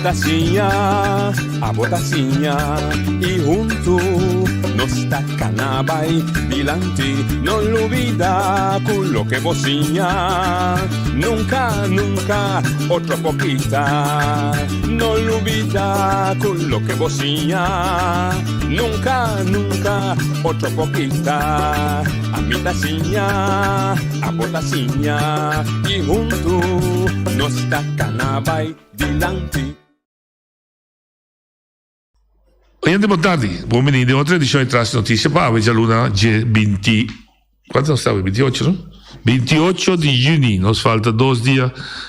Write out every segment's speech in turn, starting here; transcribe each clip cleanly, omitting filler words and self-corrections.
ta siña, abo ta siña y hunto nos ta cana bay dilanti. No lubida cu loke bo siña nunca, nunca otro por kita. No lubida cu loke bo siña nunca, nunca otro por kita. Ami ta siña, abo ta siña y hunto nos ta cana bay dilanti. Oyente bon tardi, bon bini den otro edicion di Tras Noticia pa awe djaluna dje binti, cuanto nos ta awe? Bintiocho no? Bintiocho di juni, nos falta dos dia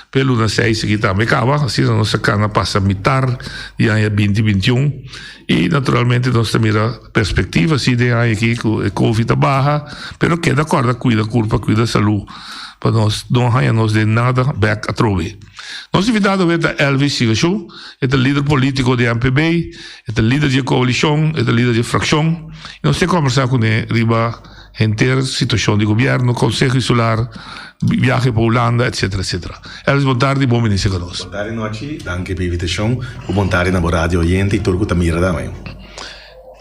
pa e luna seis aki tambe caba, asina nos ta cana pasa mitar di aña binti bintiun y naturalmente nos ta mira perspectiva si den aña aki cu e covid ta baha, pero keda corda cuida curpa, cuida salud pa nos no haya nos den nada bek atrobe. Nos invitado awe ta Elvis Sigashu. E ta lider politico di MPB, e ta lider di e coalicion, e ta lider di e fraccion. Y nos tin conversa cune riba henter situacion di gobierno, Conseho Insular, biahe pa Hulanda, etcetera, etcetera. Elvis, bon tardi y bon bini cerca nos. Bon tardi Nochi, danki pa e invitacion. Bon tardi na bo radio oyente y tur cu ta mira tambe.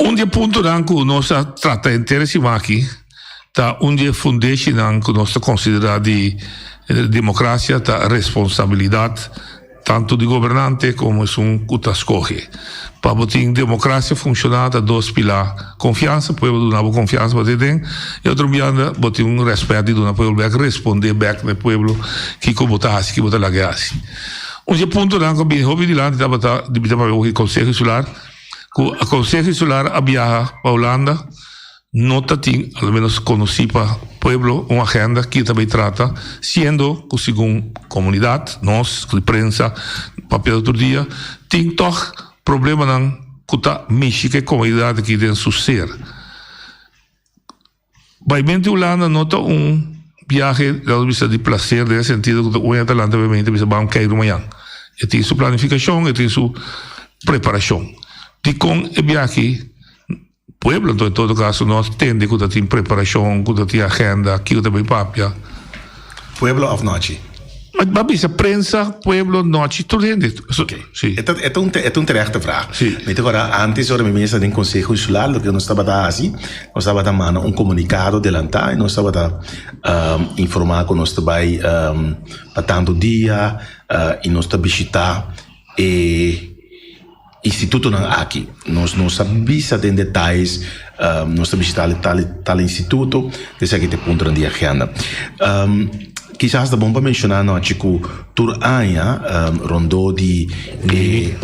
Un di e puntonan cu nos a trata henter e siman aki ta un di e fundeshinan cu nos ta considera di democracia ta responsabilidad. Tantu di gobernante komo esun ku ta skohe. Pa bo tin demokrasia funshoná ta dos pilá, konfiansa, pueblo duna bo konfiansa pa tin den, i otro bianda bo tin un rèspèt di duna pueblo bèk, respondé bèk na e pueblo kiko bo ta hasi, kiko bo ta laga e hasi. Un di e puntonan ku a bini hopi dilanti tabata di bita papia ku e Konseho Insular, ku Konseho Insular a biaha pa Hulanda, No ta tin, a lo menos conoci pa pueblo, un agenda ki ta bay trata, siendo cu segun comunidad, nos, di prensa, papia tur dia, tin tog problemanan cu ta mishi cu e comunidad aki den su ser. Baimento di Hulanda no ta un biahe, laat nos bisa, di placer den e sentido cu ta un hende ta lanta bay mente bisa ban keiru mañan. E tin su planificacion, e tin su preparacion. Dicon e biahe Pueblo anto en todo caso no a tende cu ta tin preparacion, cu ta tin agenda, kico ta bay papia. Pueblo of nochi? Ba bisa prensa, pueblo, nochi, tur hende. Ok. Si. E ta, e ta un, e ta un terechte vraag. Si. Mi ta acorda antes ora mi mester den Conseho Insular loke nos tabata haci, nos tabata manda un comunicado delanta y nos tabata informa cu nos ta bay pa tanto dia y nos ta bishita e. Institutonan aki. Nos no sa bisa den detayes, nos ta bishita tal tal instituto, esaki ta e puntonan di agenda. Kisas ta bon pa menshoná anochi ku tur aña rondó di e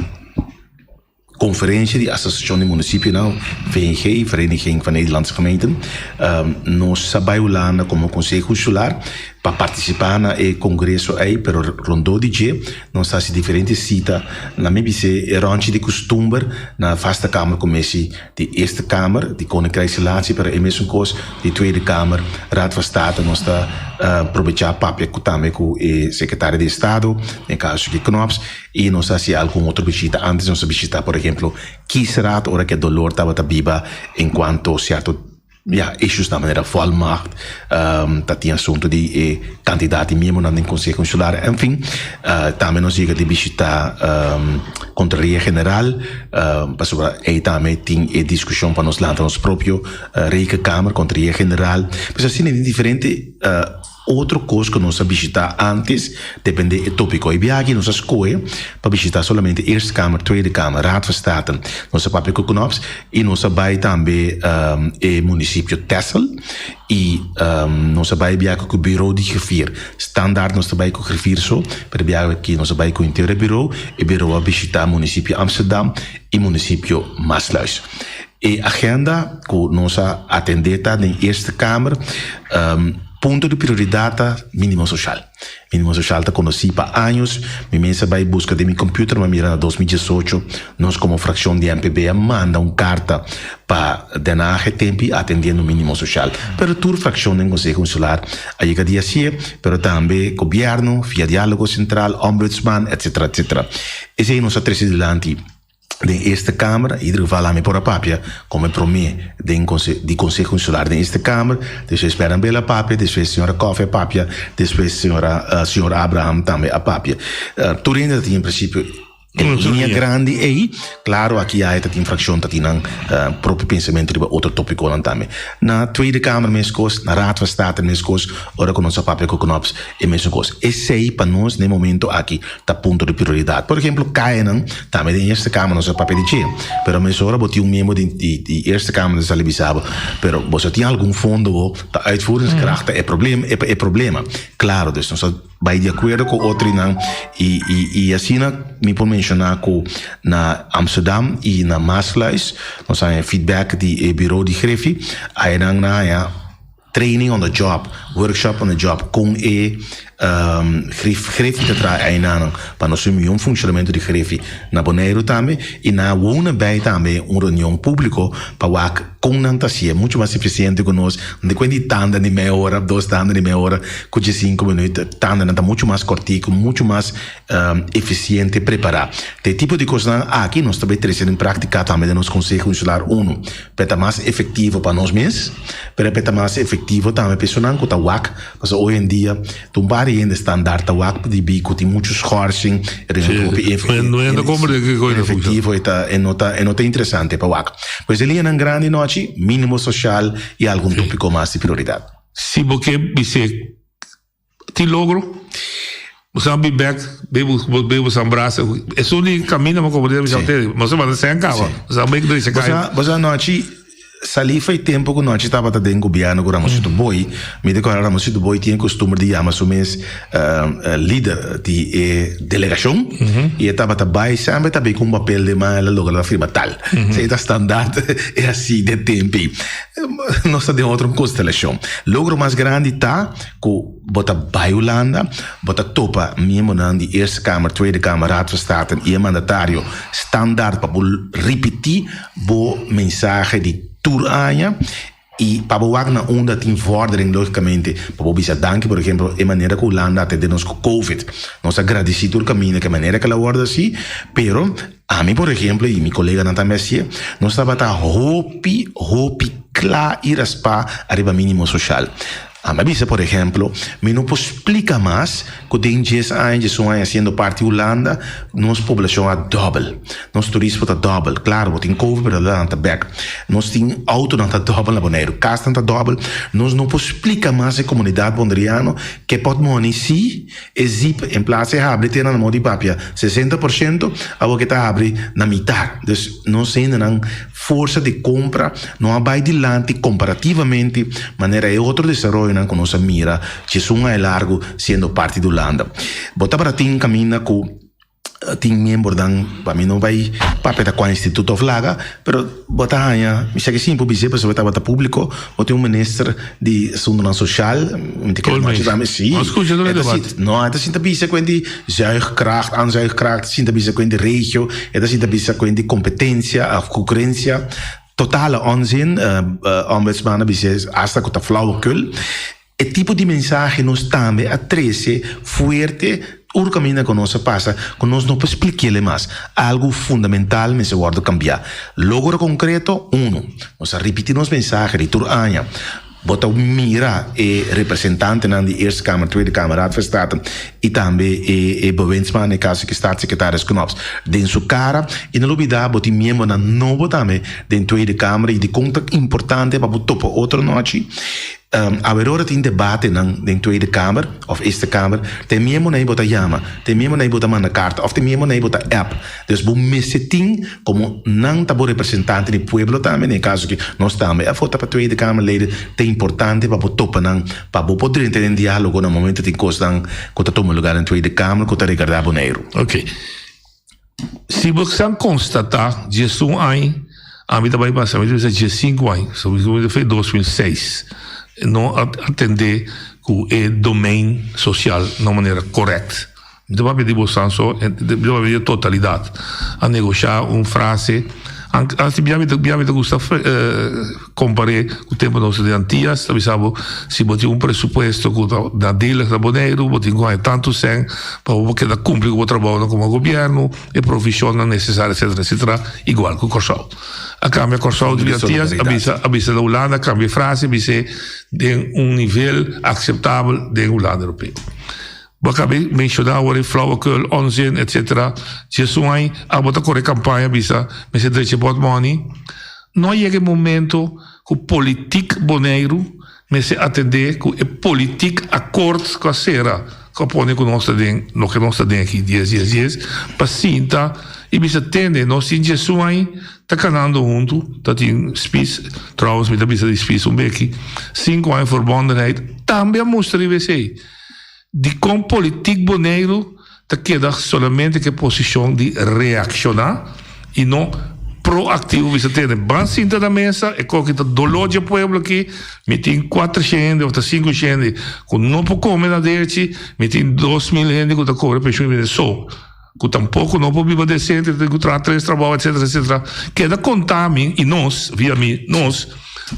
konferensia di Asosiashon di Munisipionan, VNG, Vereniging van Nederlandse Gemeenten, nos sa bai Hulanda komo Konseho Insular pa partisipá na e kongreso ei, pero rondó di dje nos ta hasi diferente sita. Na mi bis'é e ròntji di kustumber na Vaste Kamer ku mesi di Eerste Kamer, di Koninkrijksrelatie, pero e mesun kos di Tweede Kamer, Raad van State. Nos ta probechá papia ku tambe ku e Sekretario di Estado, den e kaso aki Knops, i nos ta hasi algun otro bishita. Antes nos a bishitá por ehemplo Kiesraad ora ku e dolor tabata biba enkuanto sierto. Ya, issues na manera volmacht, ta tin asunto di e cantidad di miembronan den Conseho Insular, en fin. Tambe nos yega di bishita Contraloria General, pasobra ey tambe tin e discusion pa nos lanta nos propio Rekenkamer, Contraloria General. Pues asina tin diferente. Otro kos ku nos a bishitá ántes dependé e tópiko. E biaha aki nos a skohe pa bishitá solamente Eerste Kamer, Tweede Kamer, Raad van State. Nos a papia ku Knops i nos a bai tambe e munisipio Texel i nos a bai biaha ku Bureau di Griffier. Standaard nos ta bai ku griffier so, pero e biaha aki nos a bai ku henter e bureau. E bureau a bishitá munisipio Amsterdam i munisipio Maassluis. E agenda ku nos a atendé ta den Eerste Kamer, punto di prioridat ta minimo soshal. Minimo soshal ta konosí pa años. Mi mes a bai buska den mi computer, mi a mira na 2018 nos komo frakshon di MPB a manda un karta pa Den Haag e tempi atendiendo minimo soshal. Pero tur frakshon den Konseho Insular a yega di hasié, pero tambe gobièrnu via Diálogo Sentral, Ombudsman, etcetera, etcetera. Esei nos a trese dilanti. Den Eerste Kamer, in ieder geval ami por a papia como e prome den di Conseho Insular den Eerste Kamer, despues Bernard Bell a papia, despues señora Coffie a papia, despues señora señor Abraham tambe a papia. Tur hende ta tin en principio. E liña grandi ei, klaro aki ya e ta tin frakshon ta tin nan propio pensamentu riba otro topikonan tambe. Na Tweede Kamer meskos, na Raad van State meskos, ora ku nos a papia ku Knops e mesun kos. Esei pa nos na e momento aki ta punto di prioridat. Por ehemplo kayanan tambe den Eerste Kamer nos a papia di dje, pero mesora bo tin un miembro di di Eerste Kamer ta sali bisa bo, pero boso tin algun fondo bo pa uitvoeringskracht ta e problem e problema. Klaro dus nos a. Bai di akuerdo ku otrinan i i i asina mi por menshoná ku na Amsterdam i na Maassluis nos a haña feedback di e biro di Griffie ayanan nan haña training on the job, workshop on the job kon e grif Griffie ta traha ayinanan pa nos tin un funshonamentu di Griffie na Boneiru tambe i nan a wou na bay tambe un reunion públiko pa wak Kon nan ta hasié muchu mas efisiente ku nos. No ta kuenta di tanda di mei ora, dos tanda di mei ora ku diesinku minuut. Tandanan ta muchu mas kòrtiku, muchu mas efisiente prepará. Ta e tipo di kosnan aki nos ta bai trese den práktika tambe den nos Konseho Insular unu. P'e ta mas efektivo pa nos mes, pero p'e ta mas efektivo tambe pa esunnan ku ta wak, pasobra oy en dia ta un par di hende standaard ta wak dibí ku tin muchu schorsing, inefektivo, e ta e no ta e no ta interesante pa wak. Pues e liñanan grandi nochi, mínimo sosial i algun tópiko mas di prioridat. Si bo ke bis'é tin logro, bo sa bin bèk, bin bo san brasa. Esun di kaminda bo komo bisa te, bo sa bata sèn kaba, bo sa bin drecha kai. Bo sa nochi, salí for e tempu ku nochi tabata den gobièrnu ku Ramosito Boy, mi ta kòrda Ramosito Boy tin e kustumber di yama su mes lider di e delegashon i e tabata bai semper ta bin ku un papel den man el a logra ta firma tal. Esei ta standaard e hasi den tempu ei. Nos ta den otro konstelashon. Logro mas grandi ta ku bo ta bai Hulanda, bo ta topa miembronan di Eerste Kamer, Tweede Kamer, Raad van State i e mandatario standaard pa bo ripití bo mensahe di tur aña i pa bo wak na unda tin vordering logicamente pa bo bisa danki por ehemplo e manera ku Hulanda a atende nos ku covid nos a gradisi tur kaminda ku e manera ku el a wòrdu hasi pero ami por ehemplo i mi koleganan tambe hasié nos tabata hopi hopi kla i raspá ariba minimo soshal. Ami a bisa, por ehemplo, mi no por splika mas ku den dies aña, diesun aña siendo parti Hulanda, nos poblashon a dòbel. Nos turismo ta dòbel. Klaro, bo tin covid, pero nan ta bèk. Nos tin outonan ta dòbel na Boneiru, kasnan ta dòbel. Nos no por splika mas e komunidat bonderiano ke pòtmòni si e zip en plas e habri te na modi papia 60%, awor ke ta habri na mitar. Dus nos hendenan Forsa di kompra no a bai dilanti komparativamente manera e otro desaroyonan ku nos a mira djesun aña largu siendo parti di Hulanda. Bo tabata tin kaminda ku tin miembronan, pa mi no bai papia ta kua instituto of laga, pero bo ta haña, mi sa ke sin por bis'é pasobra e tabata públiko, bo tin un minister di asuntunan sosial, mi ta kere nochi tambe, si, e ta sinta, no, e ta sinta bisa ku di zuigkracht, aanzuigkracht, sinta bisa ku di regio, e ta sinta bisa ku di kompetensia of konkurensia. Totale onzin, ombudsman a bisa hasta ku ta flauwekul. E tipo di mensahe nos tambe a trese fuerte ur kaminda ku nos a pasa ku nos no por splikiel mas. Algu fundamental mester wòrdu kambiá. Logro konkreto, unu, nos a ripití nos mensahe di tur aña. Bo ta mira e representantenan di Eerste Kamer, Tweede Kamer, Raad van State i tambe e bewindsman, e kaso ki Staatssecretaris Knops, den su kara. I no lubida bo tin miembronan nobo tambe den Tweede Kamer i dikon ta importante pa bo topa otro nochi. Awerora tin debatenan den Tweede Kamer of Eerste Kamer, ta e miembronan ei bo ta yama, ta e miembronan ei bo ta manda karta of ta e miembronan ei bo ta app. Dus bo mester tin komo nan ta bo representante di pueblo tambe, den e kaso aki nos tambe a vota pa Tweede Kamerleden, ta importante pa bo topa nan, pa bo por drenta den dialogo na momento tin kosnan ku ta tuma lugar den Tweede Kamer ku ta regarda Boneiru. Ok. Si bo san konstatá diesun aña, ami ta bai pasa, mi ta bisa diesinku aña, so mi ta bisa 2006, no a atendé ku e domein sosial na un manera korèkt. Mi ta papia di bosan so, mi ta papia di totalidat. A negoshá un frase, antes bia mi ta bia mi ta gusta kompar'é ku tempu nos ta den Antias, ta bisa bo si bo tin un presupuesto ku ta nadelig na Boneiru, bo tin ku haña tantu sèn pa bo por keda kumpli ku bo trabounan komo gobièrnu, e provishonnan nesesario etsetera etsetera, igual ku Kòrsou. A kambia Kòrsou di Antias a bisa a bisa na Hulanda a kambia e frase a bis'é den un nivel akseptabel den Hulanda Europeo. Bo a kaba di menshoná awor e flauwekul, onzin, etsetera. Djesun ai abo ta kore kampaña bisa mester drecha e pòtmòni. No a yega e momento ku politik Boneiru mester atendé ku e politik akort ku a sera ku a pone ku nos ta den loke nos ta den aki dies dies dies pa sinta i bisa tende nos tin djesun ai ta kanando huntu ta tin spis trouwens mi ta bisa di spis un beki sinku aña verbondenheid tambe a mustra riba esei. Dikon politik Boneiru ta keda solamente ku e posishon di reakshoná i no proaktivo bisa tene ban sinta na mesa e koki ta doló dje pueblo aki mi tin kuater shen hende òf ta sinku shen hende ku no por kome na derchi mi tin 2000 hende ku ta kobra penshun i so ku tampoko no por biba desente tin ku traha tres trabou etcetera etcetera keda konta mi i nos via mi nos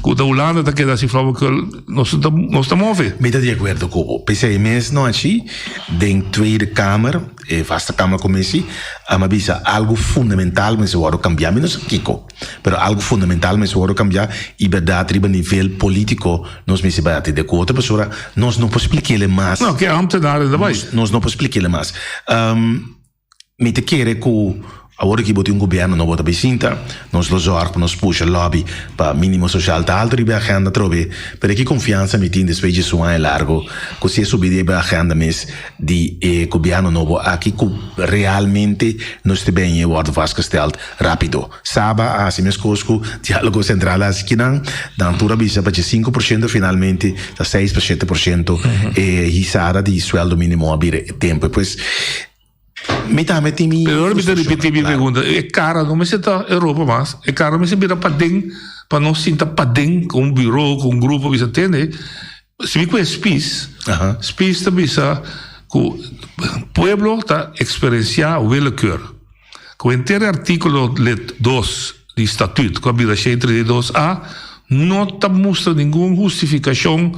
ku ta Hulanda ta keda hasi flauwekul nos ta nos ta move. Mi ta di akuerdo ku bo. P'esei mes nochi den Tweede Kamer, e Vaste Kamercommissie, a mi bisa algu fundamental mester wòrdu kambiá. Mi no sa kiko, pero algu fundamental mester wòrdu kambiá i bèrdat riba nivel polítiko nos mester bai atendé ku otro pasobra nos no por splik'é mas. No, ke ambtenaren ta bai. Nos no por splik'é mas. Mi ta kere ku awor aki bo tin un gobièrnu nobo ta bay sinta, nos lo zòrg pa nos pusha lòbi pa mínimo soshal ta altu riba e agènda atrobe, pero e ki konfiansa mi tin despues dje su aña largu ku si e subi riba e agènda mes di e gobièrnu nobo aki ku realmente nos ta bini e wòrdu vastgesteld rápido. Saba a hasi meskos ku Diálogo Sentral a hasi kinan, nan tur a bisa pa dje 5% finalmente ta 6 pa 7% e hisada di suèldo mínimo a bira e tempu. Pues Mi tambe tin mi Pero ora mi ta ripití mi pregunta, e kara no mester ta Europa mas, e kara mester bira paden pa nos sinta paden ku un buro, ku un grupo bisa tende. Si mi ku e Spies, Spies ta bisa ku pueblo ta eksperensiá willekeur. Ku henter e artíkulo lid dos di Statuut ku a bira 132 a no ta mustra ningun hustifikashon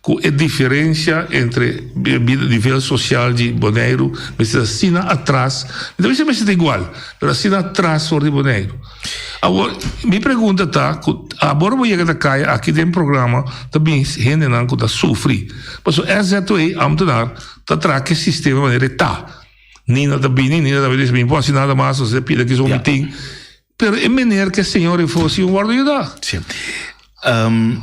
ku e diferensia entre nivel sosial di Boneiru mester ta asina atras, mi ta bisa mester ta igual, pero asina atras for di Boneiru. Awor, mi pregunta ta ku abor bo yega ta kaya aki den programa ta bin hendenan ku ta sufri, pasobra SZW ambtenaar ta traha ku e sistema manera e ta. Nina ta bini, Nina ta bini, mi por hasi nada mas, nos ta pida kiso mi tin. Pero e meneer ke señor e for si un wordo yuda. Sí. Um,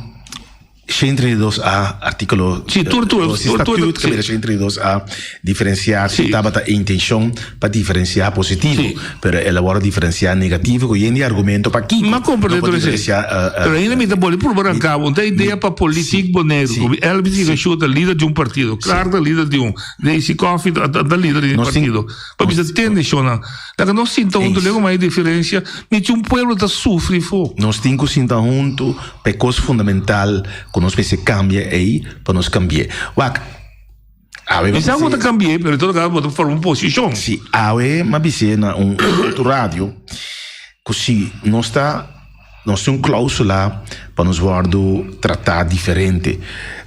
132a, artículo Sí, tur, tur, dos, tur, tur, statuut, sí. 132a, diferenciar Sí. si tabata e intención pa diferenciar positivo, Sí. pero el a wòrdu diferenciá negativo ku yen di argumento pa kiko M'a comprende no por tur esei. diferenciá, eh, eh, Pero ainda mi ta bolbe purba ranca bo. Un ta idea pa politiek Boneiru. Sí. Ku Elvis Igashu ta lider di un partido. Clark ta lider di un. Daisy Coffie ta ta lider di un Nos tin- partido. Pa bisa tende shownan. Laga nos sinta huntu Eens. lego ma e diferencia. Mi tin un pueblo ta sufri fo. Nos tin ku sinta huntu pa e kos fundamental ku nos mester kambia ei pa nos kambi'é. Wak, awe Mi sa ku bo ta kambi'é, pero en todo kaso bo ta forma un posishon. Si, awe m'a bis'é na un otro radio ku si nos ta nos tin un klausula pa nos wòrdu tratá diferente,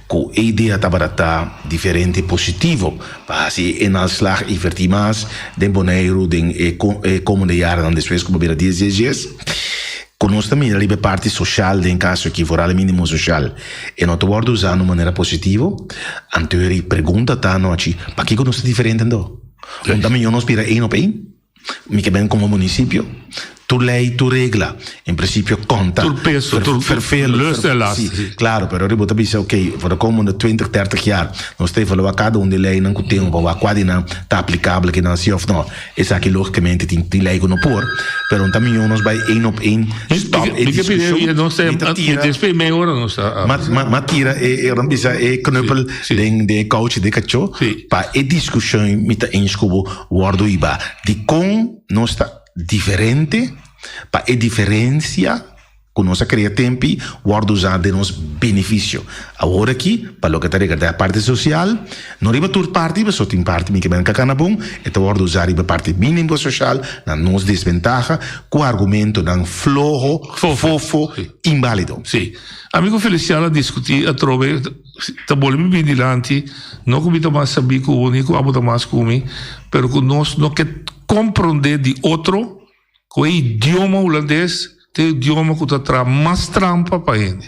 ku e idea tabata ta diferente positivo pa hasi e inhaalslag invertí mas den Boneiru den e e komende yaranan despues ku bo bira dies dies dies. Ku nos ta mira riba e parti soshal den kaso aki, foral e minimo soshal, e no ta wòrdu usá na un manera positivo. Anto e pregunta ta anochi, pakiko nos ta diferente anto? Un ta mihó nos bira één op één? Mi ke ben komo munisipio, tur lei, tur regla, en prinsipio konta. Tur peso, tur verveel, lust en last. Si, klaro, pero ora bo ta bisa, ok, for de komende twintig, dertig jaar, nos ta evaluá kada un di e leinan ku tin, pa wak kua di nan ta aplikabel akinan si òf no. Esaki logicamente tin tin lei ku no por, pero un ta mihó nos bai één op één stop e Mi ke pidi discusion. nos ta Mi ta tira despues di meia ora nos ta ma ma ma tira e e ora bisa e knuppel Si. den den e kouchi di kachó Si. pa e discusion mi ta eens ku bo wòrdu hiba. Dikon nos ta diferente pa e diferensia ku nos a krea tempi wòrdu usá den nos benefisio. Awor aki, pa loke ta regardá e parti sosial, no riba tur parti, pasobra tin parti mi ke men kakana bon, e ta wòrdu usá riba e parti mínimo sosial na nos desbentaha ku argumentonan floho, fofo, inbálido. Sí. Ami ku Feliciano a diskutí atrobe, ta bolbe mi bin dilanti, no ku mi ta mas sabí ku bo ni ku abo ta mas ku mi, pero ku nos no ke komprondé di otro. Ku e idioma hulandes ta e idioma ku ta traha mas trampa pa hende.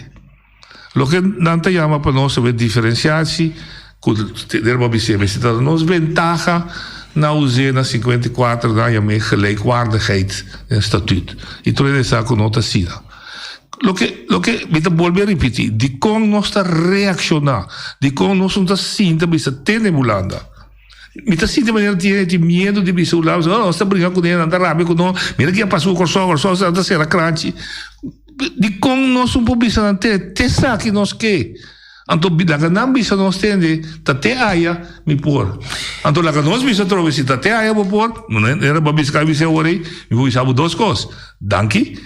Loke nan ta yama pa nos saber diferensiashi. Ku der bo bis'é mester ta nos bentaha na us'é na 54 nan yam'é gelijkwaardigheid den statuut. I tur hende sa ku no ta asina. Loke loke mi ta bolbe ripití, dikon nos ta reakshoná? Dikon nos no ta sinta bisa tene Hulanda? Mi ta sinti manera tin hende tin miedu di bisa Hulanda, oh nos ta bringa kuné, nan ta rabia ku nos, mira ke a pasa ku Kòrsou, Kòrsou nan ta sera kranchi. Dikon nos no por bisa nan tene? Te esaki nos ke. Anto laga nan bisa nos tende, ta te aya mi por. Anto laga nos bisa atrobe, si ta te aya bo por, manera bo a bisa kaba bisa awor ei, mi por bisa bo dos kos, danki,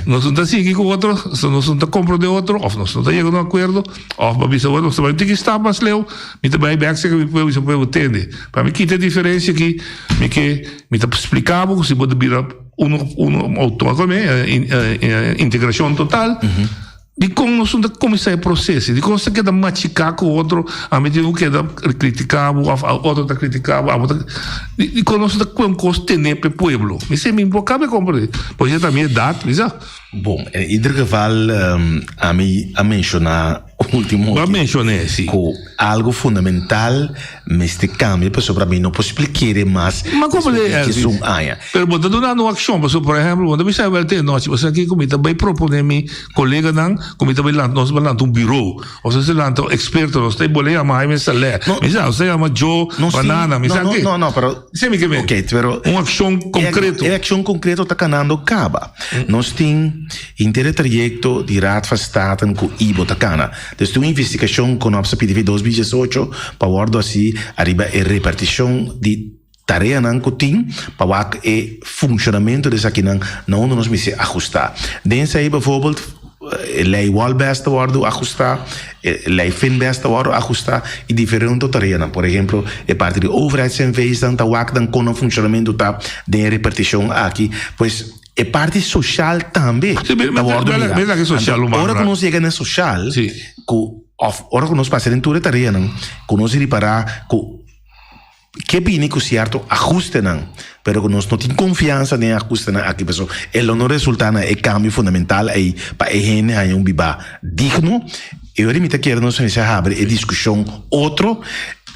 nos no ta sigui ku otro, nos no ta komprondé otro, òf nos no ta yega na un akuerdo, òf bo a bisa awor nos ta bai un tiki stap mas leu, mi ta bai bèk serka mi pueblo bisa pueblo tende, pa mi kita e diferensia aki, mi ke, mi ta splika bo ku si bo ta bira uno, uno, integrashon total. Dikon nos no ta kuminsá e proseso? Dikon nos ta keda machiká ku otro? Ami tin ku keda kritiká bo òf otro ta kritiká bo, abo ta Dikon nos no ta kue un kos ten'é pa e pueblo? Mi si mi por kaba e komprendé. Por esei ta mi edat, mi sa. Bon, en ieder geval ami a menshoná ultimo Bo a menshoné, si. Ku algu fundamental mester kambia pasobra mi no por splik'é mas Ma despues komprendé, di Elvis. diesun aña. Pero bo ta dunando un akshon, pasobra por ehèmpel bo ta bisa wèl te anochi, pasobra kiko mi ta bai proponé mi Koleganan ku mi ta bai lanta, nos ta bai lanta un biro, of nos ta lanta un eksperto, nos ta bole yama Jaime Saleh, mi sa, nos ta yama Joe Banana, mi sa ke. No, no, pero. Si mi ke men. Ok, pero. Un akshon konkreto. E akshon konkreto ta kanando kaba. Nos tin henter e trayekto di Raad van Staten ku Ibo ta kana. Dus tin un investigashon ku nos a pidi for 2018 pa wòrdu hasi ariba e repartishon di. Tareanan ku tin pa wak e funshonamentu di esakinan na unda nos mester ahustá. Den esei bevórbelt e lei Walbes ta wòrdu ahustá, e lei Finbes ta wòrdu ahustá i diferente tareanan. Por ehemplo, e parti di overheids-NV's ta wak dan kon nan funshonamentu ta den e repartishon aki. Pues e parti soshal tambe ta wòrdu mirá. Anto ora ku nos yega na e soshal ku òf ora ku nos pasa den tur e tareanan ku nos ripará ku. Ke bini ku sierto ahustenan, pero ku nos no tin konfiansa den e ahustenan aki pasobra e lo no resultá na e kambio fundamental ei pa e hende haña un bibá digno. E ora mi ta kere nos mester habri e diskushon otro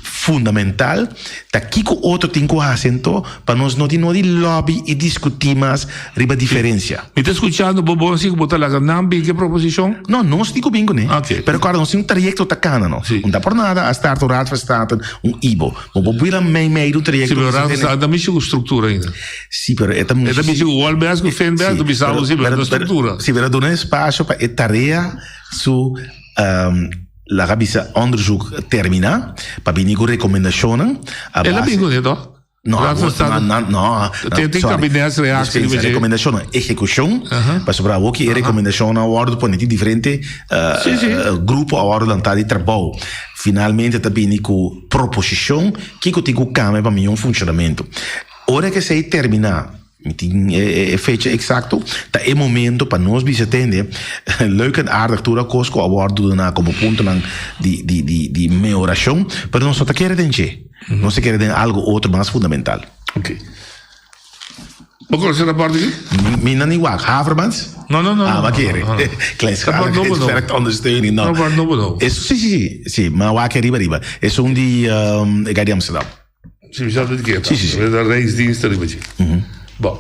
fundamental ta kiko otro tin ku hasi anto pa nos no tin no di lobby i diskutí mas riba diferensia. Mi ta skuchando bo bon si ku bo ta laga nan bin ku e proposishon? No, nos tin ku bin kuné. Ok. Pero kòrda nos tin un trayekto ta kana no. Si. Un ta por nada a start un Raad van State, un ibo. Bo por bira mei mei di un trayekto. Si, pero Raad van State ta mishi ku struktura ainda. Si, pero e ta E ta mishi ku Wolbes ku Finbes, ta bisa bo si, pero ta struktura. Si, pero a duna espasio pa e tarea su laga bisa onderzoek terminá pa bini ku rekomendashonnan a El a base. bin kuné tòg? No, Raad van State. no, no, Tin tin sorry. kabinetsreactie Dispensa, riba dje. rekomendashonnan, ehekushon, pasobra awor ki e rekomendashonnan a wòrdu pone tin diferente Sí, sí. grupo a wòrdu lantá di trabou. Finalmente ta bini ku proposishon kiko tin ku kambia pa mihó funshonamentu. Ora ku esei terminá, mi tin e fecha eksakto, ta e momento pa nos bisa tende, leuk en aardig tur a kos ku a wòrdu duná komo puntonan di di di di mehorashon, pero nos no ta kere den dje. Nos ta kere den algo otro mas fundamental. Ok. Bo conoce rapport aki? Mi no ni wak. Havermans? No, no, no. Ah, ma kere. Rapport nobo nobo. Ondersteuning, no. Rapport nobo nobo. Sí, sí, sí. Sí, ma wak riba riba. Es un di e guy di Amsterdam. Si, mi sa di ke. Sí, sí, sí. De Rijksdienst riba dje. Bon.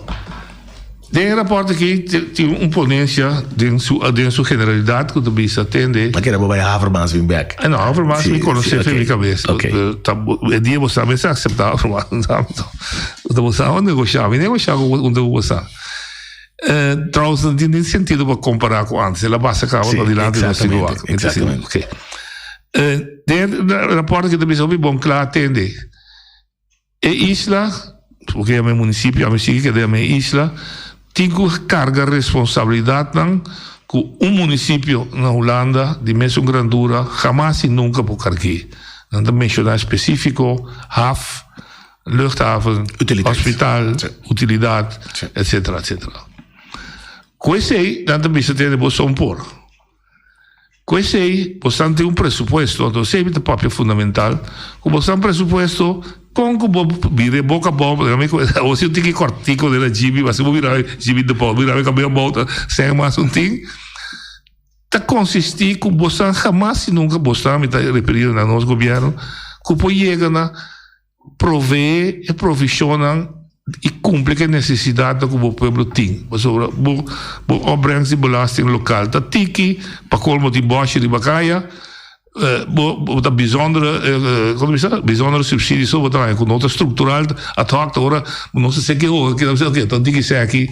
Den e rapòrt aki tin un ponensia den su den su generalidat ku ta bisa tende. Ma kere bo bai Havermans bin bek. No, Havermans mi konosé fen mi kabes. Ok. Ta e dia bo sa mester akseptá Havermans. Ta bo sa negoshá, mi negoshá ku unda ku bo sa. Trouwens no tin sentido pa kompará ku antes, el a basa kaba pa dilanti nos tin ku wak. Exactamente. Ok. Den e rapòrt aki ta bisa hopi bon kla tende. E isla, bo ke yama e munisipio, ami sigui keda yama e isla, tin ku karga responsabilidatnan ku un munisipio na Hulanda di mesun grandura hamas i nunka por karg'é. Nan ta menshoná spesífiko haf, luchthaven, hospital, utilidat, etsetera, etsetera. Ku esei nan ta bisa tene bo son por. Ku esei, bosan tin un presupuesto, anto esei mi ta papia fundamental, ku bosan presupuesto, kon ku bo bira e boka abou, pasobra mi ku awor si un tiki kòrtiku den a djibi, ma si bo bira djibi de bou, bira kabei abou ta sèn mas un tin, ta konsistí ku bosan hamas i nunka bosan, mi ta referí na nos gobièrnu. ku por yega na proveé e provishonnan i kumpli ku e nesesidatnan ku bo pueblo tin. Pasobra bo bo opbrengst di belasting lokal ta tiki, pa kolmo tin bòshi riba kaya, bo bo ta bizondere komo ta bisa bizondere subsidie so bo ta haña ku no ta struktural ad hoc ta ora nos ta seki hoga ki ta bisa oke ta tiki esaki.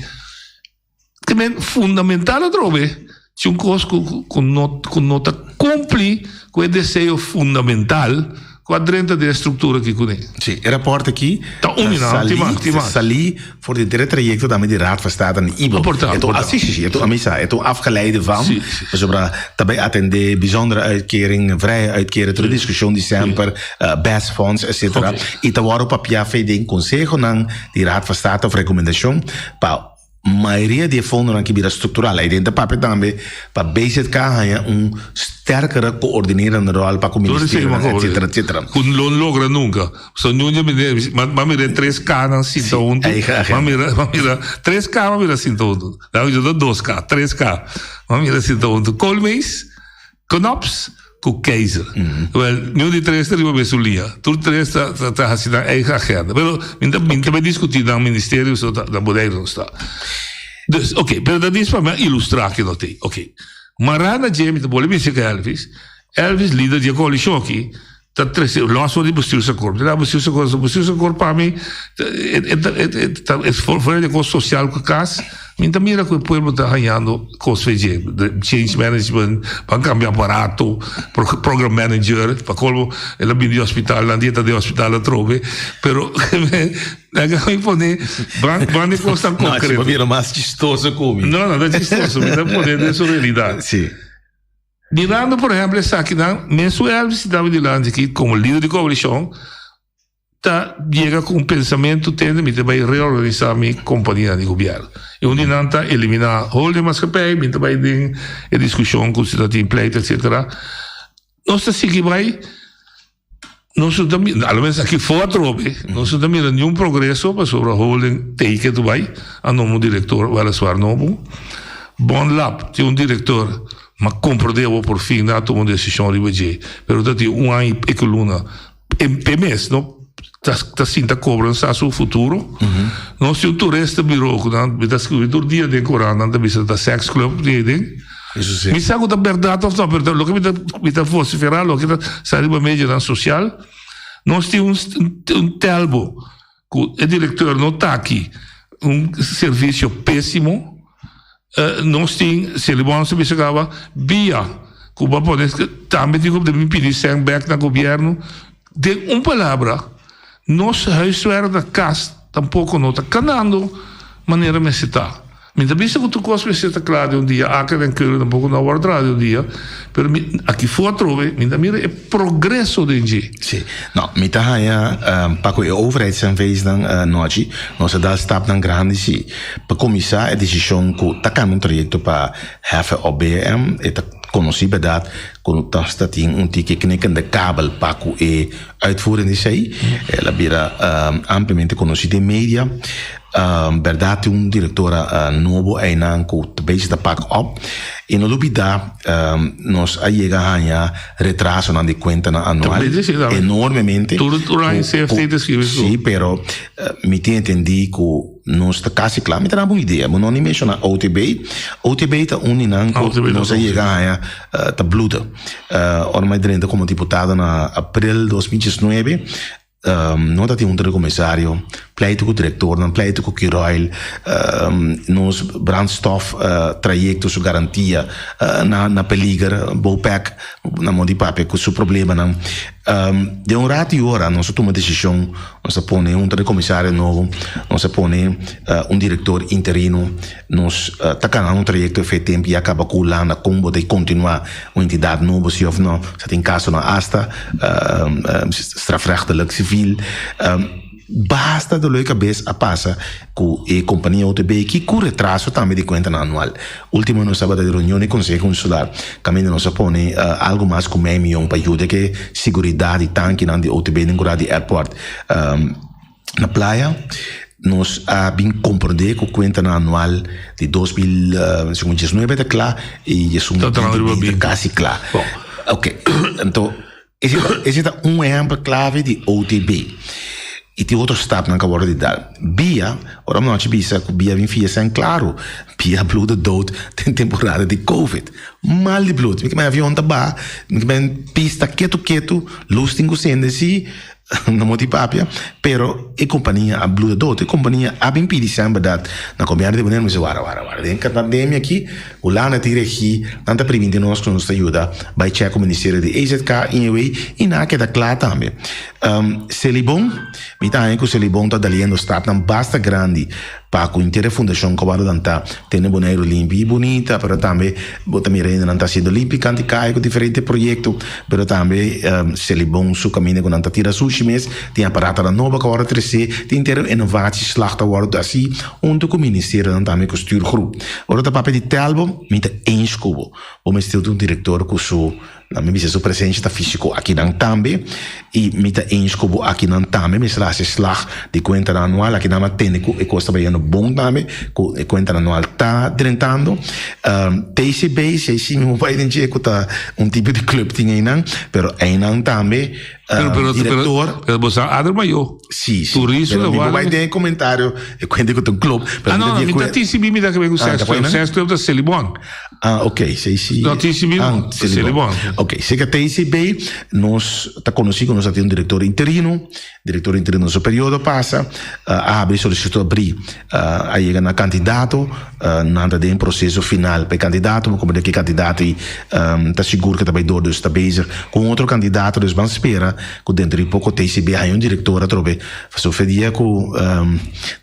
Te men fundamental atrobe si un kos ku ku no ku no ta kumpli ku e deseo fundamental ku a drenta den e struktura aki kuné. Sí, e rapòrt aki Ta ta uni nan, salí, tin mas, tin ta mas. salí for di henter e trayekto tambe di Raad van State en IBO. A porta, a E ta un, porta. sí, sí, sí, e ta un, ami sa, e ta un afgeleide van, Sí, sí. pasobra ta bai atendé bijzondere uitkering, vrije uitkering, tur e diskushon di semper, BES fonds, etcetera. Oké. I ta wòrdu papiá fe den konsehonan di Raad van State òf rekomendashon pa Mayoria di e fondonan ki bira struktural. Ei den ta papia tambe pa BZK haña un sterkere koordinerende ròl pa ku ministerionan etsetera etsetera. Ku lo no logra nunka. So niun di e m'a mira e tres Knan sinta huntu. M'a mira m'a mira tres K m'a mira sinta huntu. Nan a dos K, tres K m'a mira sinta huntu. Koolmees. Knops ku Keizer. Wel, niun di tres ta riba mesun liña. Tur tres ta ta hasi nan eigen agenda. Pero mi ta mi ta bai diskutí nan ministerio so ta na Boneiru nos ta. Dus, oké, pero dat is pa mi a ilustrá ke no tin. Oké. Mará na dje mi ta bolbe bisa ku Elvis, Elvis lider di e koalishon aki, ta trese los for di bestuursakkoord. Mira bestuursakkoord, bestuursakkoord pa mi ta fuera di kos sosial ku kas, mi ta mira ku e pueblo ta hañando kos fe dje. Change management, ban kambia aparato, program manager, pa kolmo el a bini di hospital, nan di e ta den hospital atrobe, pero laga mi pone ban ban di kosnan konkreto. No, asina bira mas chistoso ku mi. No, no ta chistoso, mi ta pone den su realidat. Si. Mirando por ehempel esakinan, mesun Elvis si tabata dilanti aki como lider di coalicion ta yega cu un pensamiento tende mi ta bay reorganisa mi companianan di gobierno. Y un di nan ta elimina holding maatschappij, mi ta bay den e discusion cu si ta tin pleito etcetera. Nos ta sigui bay. Nos no ta mira, alomenos aki for atrobe, nos no ta mira niun progreso pasobra holding teken tu bai, a nombra un director weliswaar nobo. Bon Lab tin un director, ma comprende awor por fin nan a tuma un decision riba dje, pero ta tin un aña y pico luna p'e mes no ta ta sinta cobra sa su futuro. Nos tin un toeristenbureau cu nan mi ta scribi tur dia den corant nan ta bisa ta sex club tin aden. Mi sa ku ta bèrdat òf no, pero loke mi ta mi ta vosiferá, loke ta sa riba medionan sosial, nos tin un un telbo ku e direktor no ta aki, un servisio pésimo, nos tin, Selibon a bisa kaba, bia ku bo a pone tambe tin ku mi pidi sèn bèk na gobièrnu. Den un palabra, nos huiswerk na kas tampoko no ta kanando manera mester ta. Mi ta bisa ku tur kos mester ta kla den un dia, Aken en Keulen tampoko no a wòrdu traha den un dia, pero mi aki for atrobe mi ta mira e progreso den dje. Sí. No, mi ta haña pa ku e overheidsnvsnan nochi, nos a dal stapnan grandi sí. Pa kuminsá e desishon ku ta kambia un trayekto pa hefe òf BM, e ta konosí bèrdat ku ta sta tin un tiki knikkende kabel pa ku e uitvoering di esei. El a bira ampliamente konosí den media. Bèrdat tin un direktora nobo einan ku ta bezig ta pak op. I no lubidá nos a yega haña retrasonan di kuentanan anual enormemente. Tur aña CFT ta skirbi su. Sí, pero mi tin entendí ku Nos ta casi cla. Mi ta daba un idea. Bo no ni menciona OTB. OTB ta un di nan cu nos a yega haña ta bloeden. Ora mi a drenta como diputado na april 2019, no ta tin un comisario, pleito cu directornan, pleito cu Curoil, nos brandstof trayecto su garantia na peliger, Bopec na modo di papia cu su problemanan. Den un rato y ora nos a tuma decision, nos a pone un comisario nobo, nos a pone un director interino, nos ta cana un trayecto efe tempo ya caba cu Hulanda con bo ta continua un entidad nobo si of no, sa tin casonan hasta strafrechtelijk civil. Basta dolor di cabes a pasa cu e compania OTB ki cu retraso tambe di cuentanan anual. Ultimo nos tabata di reunion di Conseho Insular caminda nos a pone algo mas cu mei miyon pa yuda ke siguridad di tankinan di OTB den cura di airport na Playa. Nos a bin comprende cu cuentanan anual di 2019 ta cla y 2020 ta casi cla. Ok, anto. Esei ta, esei ta un ehèmpel klave di OTB. I tin otro stapnan ku a wòrdu di dal. Bia, ora mi nochi bisa ku bia bin fia sèn klaru, bia bluda dood den temporada di covid. Mal di bloed. Mi ke men avion ta baha, mi ke men pista ketu ketu, lus tin ku sende si, no mo tin papia, pero e kompania a bluda dood. E kompania a bin pidi sèn bèrdat na gobièrnu di Boneiru. Mi bisa wara wara wara, den pandemia aki Hulanda tin regí, nan ta priminti nos ku nos ta yuda bai chèk ku ministerio di EZK, INW i nan a keda kla tambe. Selibon, Mi ta haña ku Selibon ta daliendo stapnan basta grandi pa ku henter e fundashon ku a wòrdu lantá tene Boneiru limpi i bunita, pero tambe bo ta mira hende nan ta hasiendo limpi kanti kai ku diferente proyekto, pero tambe Selibon su kaminda ku nan ta tira sushi mes, tin aparatonan nobo ku a wòrdu tresé, tin henter un innovatieslag ta wòrdu hasí huntu ku ministerionan tambe ku stuurgroep. Ora ta papia di Telbo, mi ta eens ku bo. Bo mester tin un direktor ku su, laat mi bisa, su presensia ta físiko akinan tambe. I mi ta eens ku bo akinan tambe mester hasi slag di kuentanan anual. Akinan mi a tende ku e kos ta bayendo bon tambe, ku e kuentanan anual ta drentando. TCB, si ei mi por bai den dje ku ta un tipo di club tin einan, pero einan tambe Pero, pero, director. Pero, pero bo sa Adri Mayo. Sí, sí. Turismo Pero de mi por Guarda. bai den e comentario e cuenta cu ta un club. Pero Ah, mi no, ta no, di mi ta acuerdo. TCB mi ta que cu Ah, Sex ta Club. buena? Sex Club ta Selibon. Ah, ok, sí, sí. No, TCB Ah, no, Selibon. Selibon. Ok, seca TCB nos ta conoci cu nos a tin un director interino. Director interino su periodo pasa, a habri solicitud abri, a yega na candidato, nan ta den proceso final pa e candidato, bo comprende cu e candidato ei ta sigur cu ta bay door, dus ta bezig cu un otro candidato, dus ban spera cu dentro di poco TCB haya un director atrobe. Pasobra fe dia cu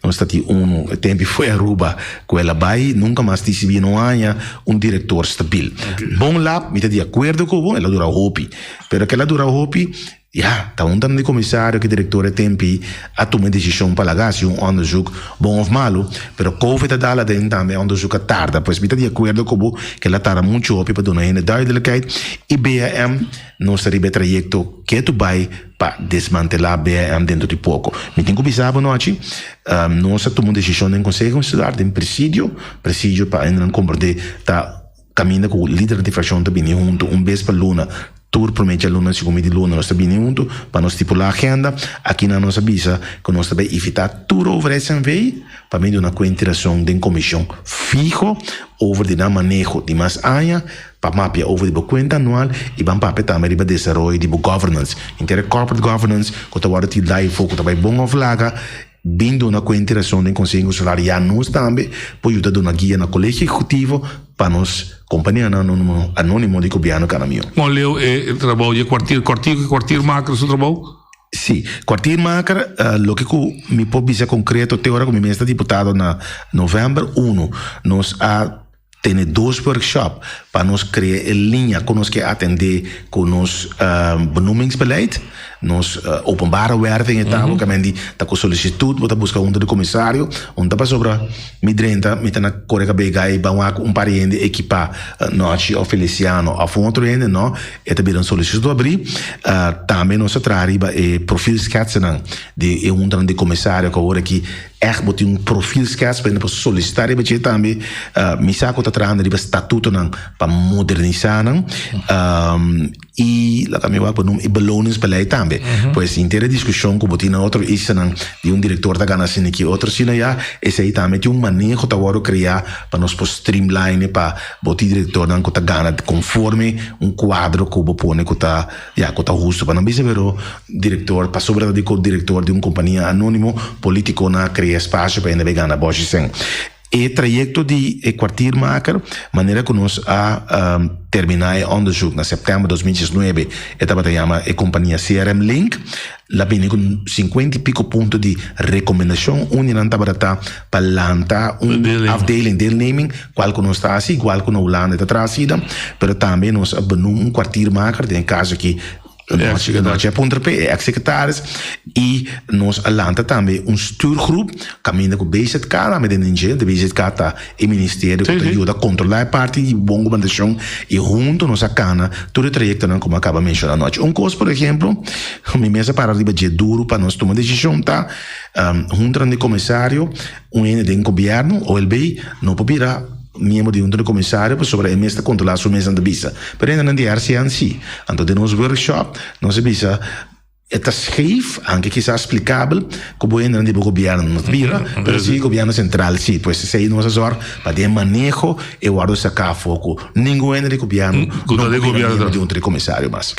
nos ta tin uno, e tempo foi Aruba cu el a bay, nunca mas TCB no haya un director stabil. Bon Lab, mi ta di acuerdo cu bo, el a dura hopi, pero kel a dura hopi, Ya, ta un tanto di komisario ku direktor e tempi a tuma e desishon pa laga hasi un onderzoek, bon òf malu, pero Covid a dal aden tambe e onderzoek a tarda. Pues mi ta di akuerdo ku bo ku el a tarda muchu hopi pa duna hende duidelijkheid i BAM nos ta riba e trayekto ketu bai pa desmantelá BAM dentro di poko. Mi tin ku bisa bo nochi, nos a tuma un desishon den Konseho Insular, den presidio, presidio pa hendenan komprendé ta Kaminda ku lidernan di frakshon ta bini huntu un bes pa luna, tur promé djaluna i segun mi di luna nos ta bini huntu pa nos stipulá agenda. Akinan nos a bisa ku nos ta bai invitá tur overheidsnv pa bin duna kuenta i rason den komishon fiho over di nan maneho di mas aña, pa mapia over di bo kuenta anual i ban papia tambe riba desaroyo di bo governance, henter e corporate governance ku ta wòrdu tildá i for ku ta bai bon òf laga. Bin duna kuenta i rason den Konseho Insular ya nos tambe por yuda duna guia na Kolegio Ehekutivo pa nos kompanianan anónimo anónimo di gobièrnu kana mihó. Kon leu e trabou di e kwartier kwartier ku e kwartiermaker su trabou? Sí, kwartiermaker loke ku mi por bisa konkreto te ora ku mi mes ta diputado na novèmber unu nos a Tene dos workshop pa nos krea e liña kon nos ke atendé ku nos benoemingsbeleid, nos openbare werving e ta bo kamen di ta ku solisitut bo ta buska hunto di komisario, un ta pasobra mi drenta mi ta na kore kabei gai ban wak un par di hende ekipá Nochi òf Feliciano òf un otro hende no, e ta bira un solisitut abrí. Tambe nos a traha riba e profielschetsennan di e huntonan di komisario ku awor aki Ègt bo tin un profielschets pa hende por solisitá riba dje tambe. Mi sa ku ta trahando riba statutonan pa modernisá nan. I laga mi wak pa noem e beloningsbeleid tambe. Pues henter e diskushon ku bo tin na otro islanan di un direktor ta gana asina aki otro asina ya, esei tambe tin un maneho ta wòrdu kreá pa nos por streamline pa bo tin direktornan ku ta gana konforme un kuadro ku bo pone ku ta Ya, ku ta hustu pa nan bisa, pero direktor, pasobra ta di ku direktor di un kompania anónimo, polítikonan a krea espasio pa hende bai gana bòshi sèn. E trayekto di e kwartiermaker, manera ku nos a terminá e òndersuk na sèptèmber 2019, e tabata yama e kompania CRM Link, la bini ku sinkuenta i piko punto di rekomendashon, un di nan tabata ta pa lanta un afdeling deelneming, Cual cu nos ta haci, igual cu na Hulanda e ta traha asina, pero tambe nos a benoem un kwartiermaker, den e caso aki Nochi a puntra p'e, e ex-secretaris, y nos a lanta tambe un stuurgroep caminda cu BZK tambe den den dje, de BZK ta e ministerio cu ta yuda controla e parti di bon gobernacion y hunto nos a cana tur e trayectonan como a caba menciona anochi. Un cos por ehemplo, mi mes a para riba dje duro pa nos tuma decision ta, huntonan di comisario, Un hende den gobierno, OLB, no por bira. miembro di hunta di komisario pasobra e mes ta kontrolá su mes nan ta bisa. Pero hendenan di RCN si. Anto den nos workshop nos a bisa e ta scheef, anke kisas splikabel, ku bo hendenan di bo gobièrnu no ta bira, pero si gobièrnu sentral si. Pues esei nos a zòrg pa den maneho e wòrdu saká afó ku ningun hende di gobièrnu no por bira miembro di hunta di komisario mas.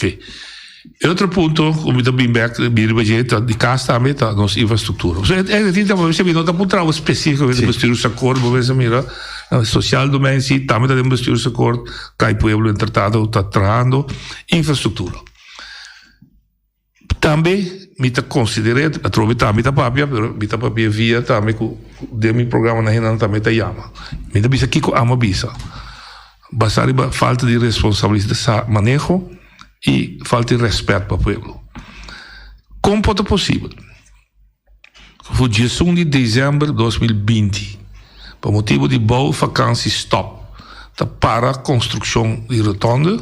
E otro punto ku mi ta bin bek bin riba dje ta di kas tambe ta nos infrastruktura. So e tin ta mi no ta puntra algo spesífikamente sí. Bestuursakkoord, bo mester mira sociaal domein si tambe ta den bestuursakkoord, kai pueblo en tratado ta trahando infrastruktura. Tambe mi ta konsider'é, atrobe tambe ta papia, pero mi ta papia via tambe ku den mi programa nan hendenan tambe ta yama. Mi ta bisa kiko amo bisa basá riba falta di responsabilidat maneho. i falta di rèspèt pa pueblo. Kon por ta posibel ku for diesun di desèmber 2020, pa motibu di bou fakansi stòp, ta para konstrukshon di rotònde?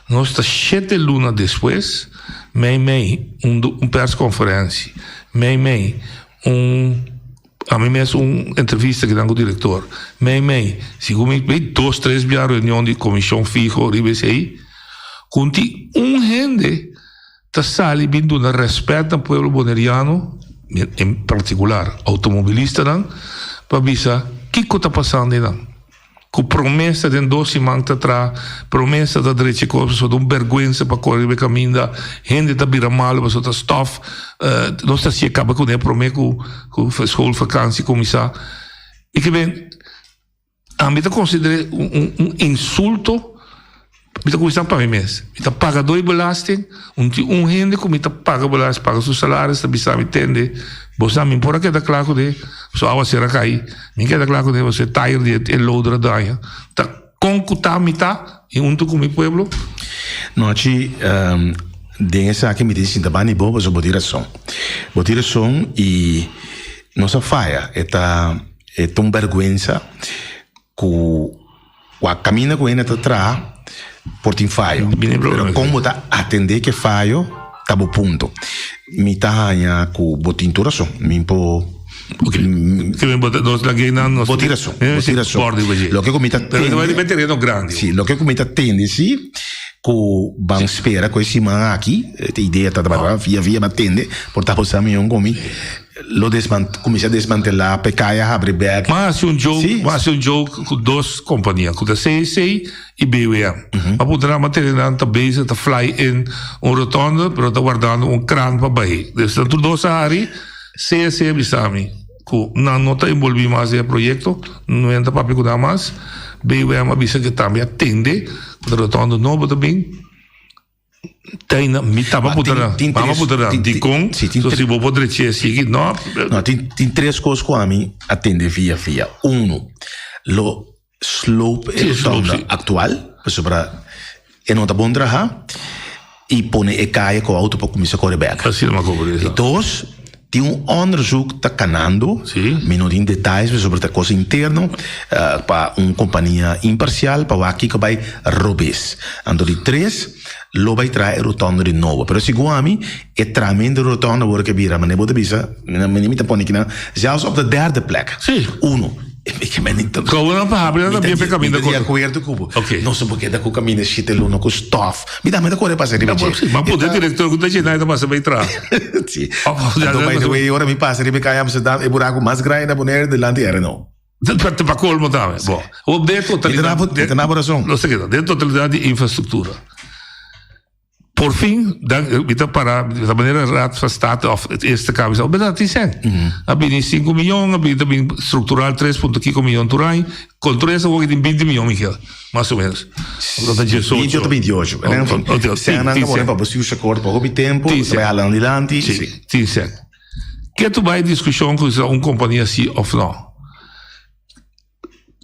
Nos ta shete luna despues, mei mei un un pèrskonferensi, mei mei un Ami mes un entrevista ki nan ku direktor. Mei mei, sigun mi mei dos tres bia reunion di komishon fiho riba esei, ku tin un hende ta sali bin duna rèspèt na pueblo boneriano, en partikular outomobilistanan, pa bisa kiko ta pasando einan. Ku promesa den dos siman ta traha, promesa ta drecha e kos pasobra ta un bèrgwensa pa kore riba e kaminda, hende ta bira malu pasobra ta stòf, nos ta hasié kaba kuné promé ku ku schoolvakantie kuminsá. I ke ben, ami ta konsider'é un un insulto, mi ta kuminsá pa mi mes, mi ta pagadó di belasting, un tin un hende ku mi ta paga belasting, paga su salaris ta bisa mi tende. Bo sa mi por a keda kla kuné, pasobra awaser a kai. Mi keda kla kuné pasobra e tayer di e loader a daña. Ta kon ku ta mi ta i huntu ku mi pueblo. Nochi, den esaki mi tin sinta banda di bo pasobra bo tin rason. Bo tin rason i nos a faya. E ta e ta un bèrgwensa ku Wak kaminda ku hende ta traha por tin fayo, pero kon bo ta atendé ku e fayo ta bo punto. Mi ta haña ku bo tin tur rason. Mi por. Bo tin rason, bo tin rason. Loke ku mi ta tende. Si, loke ku mi ta tende si ku ban spera ku e siman aki, e idea ta tabata via via mi a tende, por ta bo sa mihó ku mi. Lo desman kuminsá desmantelá pa e kaya habri bèk. M'a hasi un joke, Sí. m'a hasi un joke ku dos kompania, ku ta CEC i BWM. M'a puntra nan, m'a tene nan ta bezig ta fly in un rotonde, pero ta wardando un kran pa bai. Dus nan tur dos a hari, CEC a bisa mi ku nan no ta enbolbí mas den e proyekto, no ta papia ku nan mas. BWM a bisa ke tambe a tende ku ta rotonde nobo ta bin. Taina, mi taba Ma putra, tin, tin mama tres, putra, tin, tin, dikon, sí, tin so tre- si bo por drechi e sigui, no, No, tin, tin tres kos ku ami a tende via via. Uno, lo slope e Sí, slope, rotonda sí. aktual, pasobra e no ta bon traha, i pone e kaya ku outo pa kuminsá kore bèk. Asina mi a komprendé Di sa. dos, tin un onderzoek ta kanando, Sí. mi no tin detayes pasobra ta kos interno, pa un kompania imparsial pa wak kiko bai robes. Anto di tres, lo bai traha e rotonda di nobo. Pero segun ami, e trahamento di rotonda wor ke bira, manera bo ta bisa, mi ta pone kinan, zelfs op de derde plek. Sí. Uno. Ik ben niet. Kobo nan pa habri nan ta bien pe kaminda Mi ta di akuerdo ku bo. Ok. Nos no por keda ku kaminda shita luna ku stof. Mi tambe ta kore pasa riba dje. Ma por e direktor ku ta dje nan ta pasa bai traha. Si. Anto by the way ora mi pasa riba e kaya Amsterdam e buraku mas grandi na Bonaire dilanti RNO. Pa kolmo tambe. Bo. Bo den totalidat. Mi ta na bo rason. Nos ta keda den totalidat di infrastruktura. Por fin, dan, mi ta para, ta manera Raad van State of het Eerste Kamer sa, berdad tin sen. A bini 5 miljoen, a bini ta bini structural 3 punto kiko miljoen tur aña. Con tur esa wou tin 20 miljoen, Miguel, mas o menos. Dat ta 18. 20 ota 28. Oh, En fin, oh, oh, sen nan tin ta pone sen. pa bestuursakkoord pa hopi tempo, Tin ta sen. bai hala nan dilanti. Sí, Sí. tin sen. Ke tu bai discusion cu si ta un compania si of no?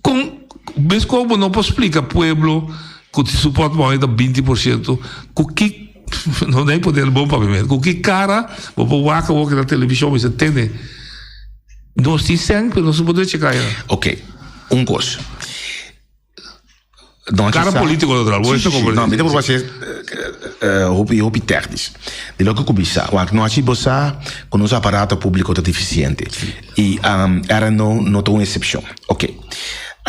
Kon bes ku bo no por splika pueblo ku ti su portmone ta 20% ku ki no dai poder bon papia mes ku ki kara bo por wak awor na televishon bisa tende nos tin sèn pero nos no por drecha kaya. Ok, un kos. Don Kara sa- politico natural, bo Sí, esta sí, sí. comprende. No, mi ta por hacer hopi hopi technisch. Di loke ku bisa, wak no haci bo sa ku nos aparato publico ta deficiente. I um, RNO no ta un excepcion. Ok.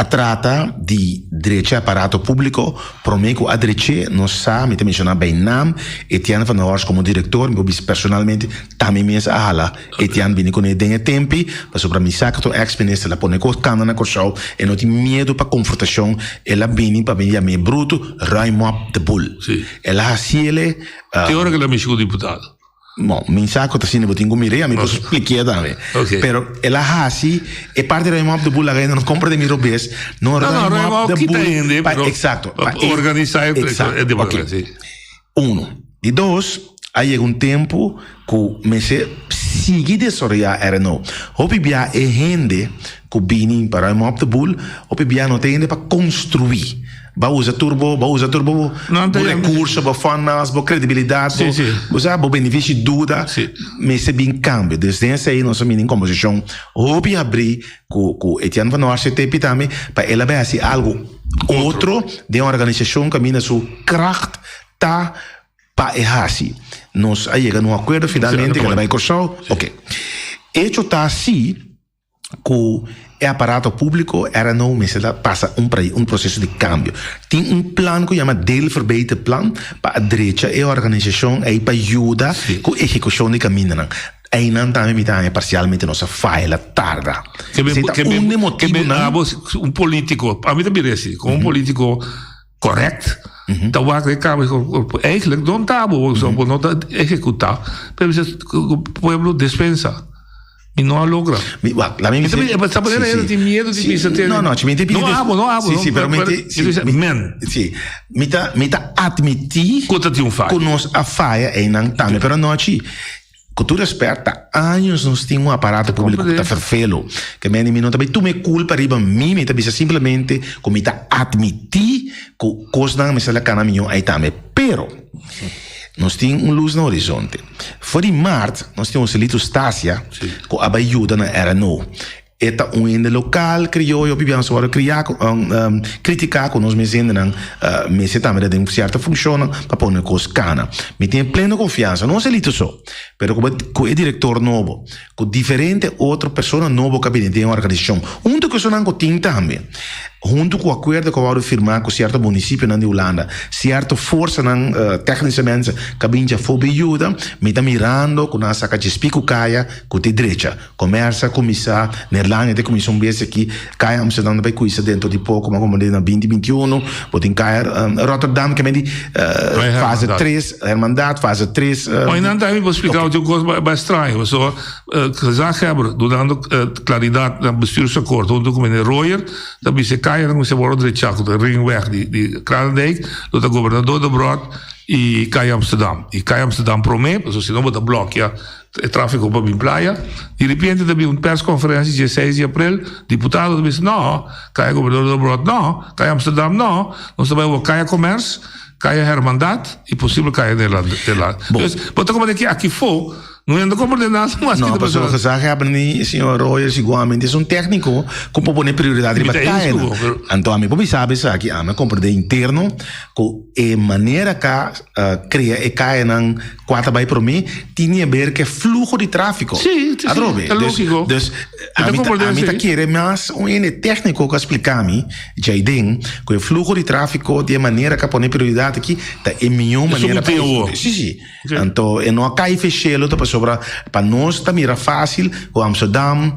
A trata di drecha e aparato públiko, promé ku a drech'é, nos sa, mi ta menshoná bij naam, Etienne van der Horst komo direktor, mi por bisa personalmente, ta mi mes a hala Etienne bini kuné den e tempi, pasobra mi sa ku ta un èks minister, el a pone kos kanda na Kòrsou, e no tin miedu pa konfrontashon, el a bini pa mi yam'é brutu, ruim op de boel. El a hasiel e. Te ora ku el a mishi ku diputado. Bon, mi sa ku ta asina, bo tin ku mir'é, ami por splikié tambe. Pero el a hasi e parti ruim op de boel laga hende no kompra den mi robes, no ruim op de boel pa, eksakto, pa organisá e demokrasia. Uno. Di dos, a yega un tempu ku mester sigui desaroyá RNO. Hopi bia e hende ku bini pa ruim op de boel, hopi bia no ta hende pa konstruí. Bo a usa tur bo, bo a usa tur bo, bo recurso, bo fundmiles, bo credibilidad, bo, bo sa, bo beneficio di duda mester bin cambio. Dus den esey nos a mira un conversacion hopi habri cu, cu Etienne van Horst te pitami pa el a bay haci algo otro den organisacion caminda su kracht ta pa e haci. Nos a yega na un acuerdo finalmente cu el a bay Corsou. Ok. Hecho ta si. ku e aparato públiko RNO mester ta pasa un un proseso di kambio. Tin un plan ku yama Deelverbeterplan pa a drecha e organisashon ei pa yuda ku ehekushon di kamindanan. Einan tambe mi ta haña parsialmente nos a faya, el a tarda. Esei ta un di e motibunan. Un polítiko, ami ta bira así, komo un polítiko korèkt ta wak den kambio eigenlijk don ta bo, bo no ta ehekutá, pero bisa pueblo despensa. Mi no a logra. Mi, wak, la mi bisa. Mi ta manera hende tin miedo di bisa te. No, no, mi te pidi. No abo, no abo. Si, si, pero mi te. Si, mi, men. Si, mi ta, mi ta admiti. Ku ta tin un faya. Ku nos a faya einan tambe, pero no chi. Ku tur respet, ta años nos tin un aparato públiko ku ta ferfelo. Ke mende mi no ta bai tuma e kulpa riba mi, mi ta bisa simplemente ku mi ta admiti ku kosnan mester a kana mihó ei tambe. Pero. Nos tin un lus na horizonte. For di mart nos tin Joselito Stasia ku a bai yuda na RNO. E ta un hende lokal, krioyo, hopi biaha nos a wòrdu kriá ku kritiká ku nos mes hendenan mester tambe ta den sierto funshonnan pa pone kos kana. Mi tin e pleno konfiansa, no Joselito so, pero ku e direktor nobo, ku diferente otro persona nobo ku a bini den e organisashon, huntu ku esunnan ku tin tambe, huntu ku akuerdo ku a wòrdu firmá ku sierto munisipionan di Hulanda, sierto forsanan tèknische mensen ku a bini djafó bin yuda, mi ta mirando ku nan a saka djespí ku kaya ku ta e drecha. Komèrs a kuminsá, Neerlandia ta kuminsá un bes aki, kaya Amsterdam ta bai kuminsá dentro di poko, mas komo na binti binti uno, bo tin kaya Rotterdam, ke men di fase tres, Hermandad, fase tres. Oye, nan tambe por splika otro kos bai straño, pasobra gezaghebber dunando klaridat na bestuursakkoord hunto ku meneer Royer ta bisa e kayanan ku mester wòrdu drechá ku ta ringweg di Kralendijk lo ta Gobernador Debrot i Kaya Amsterdam. I Kaya Amsterdam promé, pasobra si no bo ta blòkia e tráfiko pa bin playa. Di repente ta bin un perskonferensia dje seis di aprel, diputado ta bisa no, Kaya Gobernador Debrot no, Kaya Amsterdam no, nos ta bai wak Kaya Commerce. Kaya Hermandad y posibel Kaya Nederland. Dus, bo ta comprende ki aki fo, no hende comprende nada mas. No, pasobra gezaghebber ni señor Royers igualmente es un técnico cu por pone prioridad riba kaya nan. Anto ami por bisa esaki, ami a comprende interno cu e manera ca crea e kayanan cua ta bay prome tin di haber cu e fluho di trafico. Sí, sí, Atrobe. ta logico. Dus, ami ta kere mas un hende técnico cu a splica mi. Djaiden, ku e fluho di tráfiko di e manera ku a pone prioridat aki ta e mihó manera pa escoge. Sí, sí. Anto e no a kai fe shelu ta pasobra pa nos ta mira fásil ku Amsterdam,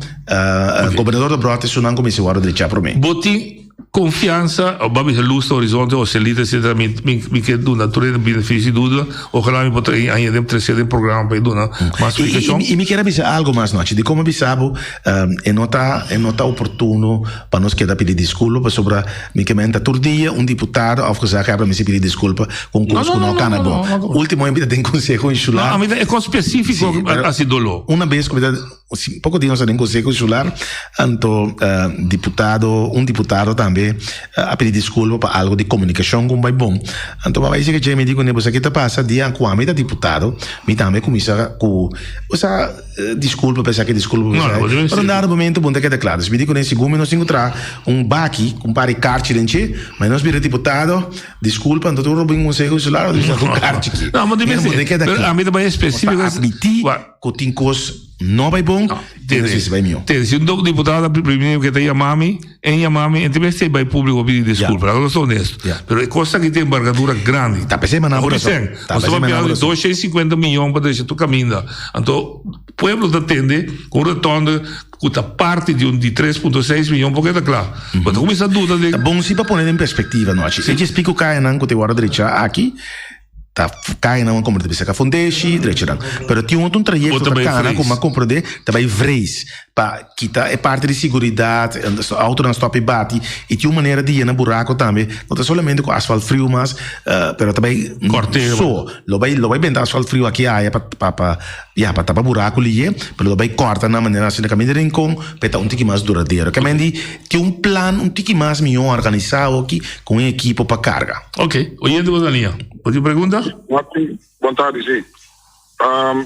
Gobernador Debrot esunnan ku mester wòrdu drechá promé. Bo tin konfiansa, bo a bisa lus na horizonte, Joselito etcetera, mi mi ke duna tur e benefisio di duda, ojalá mi por ta aña den trese den programa pa e duna mas splikashon. I mi kier a bisa algu mas nochi, dikon mi a bisa bo e no ta e no ta oportuno Pa nos keda pidi disculpa pasobra mi ke menta tur dia un diputado of gezaghebber mester pidi disculpa ku un kos ku no kana bon. Ultimo mi ta den konseho insular. No, ami ta e kos spesifiko a hasi doló. Una bes ku mi ta, poko dia nos ta den konseho insular, anto diputado, un diputado tambe a pidi disculpa pa algo di komunikashon ku no bai bon. Anto mi a bai seka dje mi di kuné bo sa ki ta pasa dia ku ami ta diputado mi tambe kuminsa ku, osea. Disculpa pa esaki, disculpa pa esaki. Pero un dado momento bo no ta keda kla. Dus mi di kuné segun mi nos tin ku traha un baki ku un par di karchi den dje, ma nos bira diputado, disculpa, anto tur bin konseho insular nos bisa ku karchi aki. No, bo ta keda kla. Ami ta bai específico. Nos ta admití ku tin kos no bai bon, i nos mester bai mihó. Te, si un diputado a priminti ku e ta yama mi. En yama mi, en te mester bai público pidi disculpa, laga nos ta honesto. Pero e kos aki tin embargadura grandi. Ta pesei manan Hopi razon. sen. Ta Nos pesei ta manan papia di razon. 250 miyon pa drecha tur kaminda. Anto pueblo ta tende ku un rotonde ku ta parti di un di 3.6 miyon por keda kla. Bo ta kuminsá duda den. Ta bon si pa pone den perspektiva no achi. E djes pico kayanan ku te wòrdu drecha aki ta kayanan ku a komprendé bisa ka fundeshi drechanan. Pero tin otro un trayekto Bo ta ta bai kana ku vrees. mi a komprendé ta bai vrees. Pa kita e parti di siguridat, autonan stop i bati i tin un manera di yena buraco tambe, no ta solamente ku asfalt friu mas, pero ta bai so, lo bai lo bai benta asfalt friu aki aya pa pa pa ya pa tapa buraco liye, pero lo bai corta na manera asina kaminda Rincon pa e ta un tiki mas duradero. Ke men di tin un plan un tiki mas mihó organisado aki ku un ekipo pa karga. Ok, oyente bo ta liña. Bo tin pregunta? Bon tardi, si.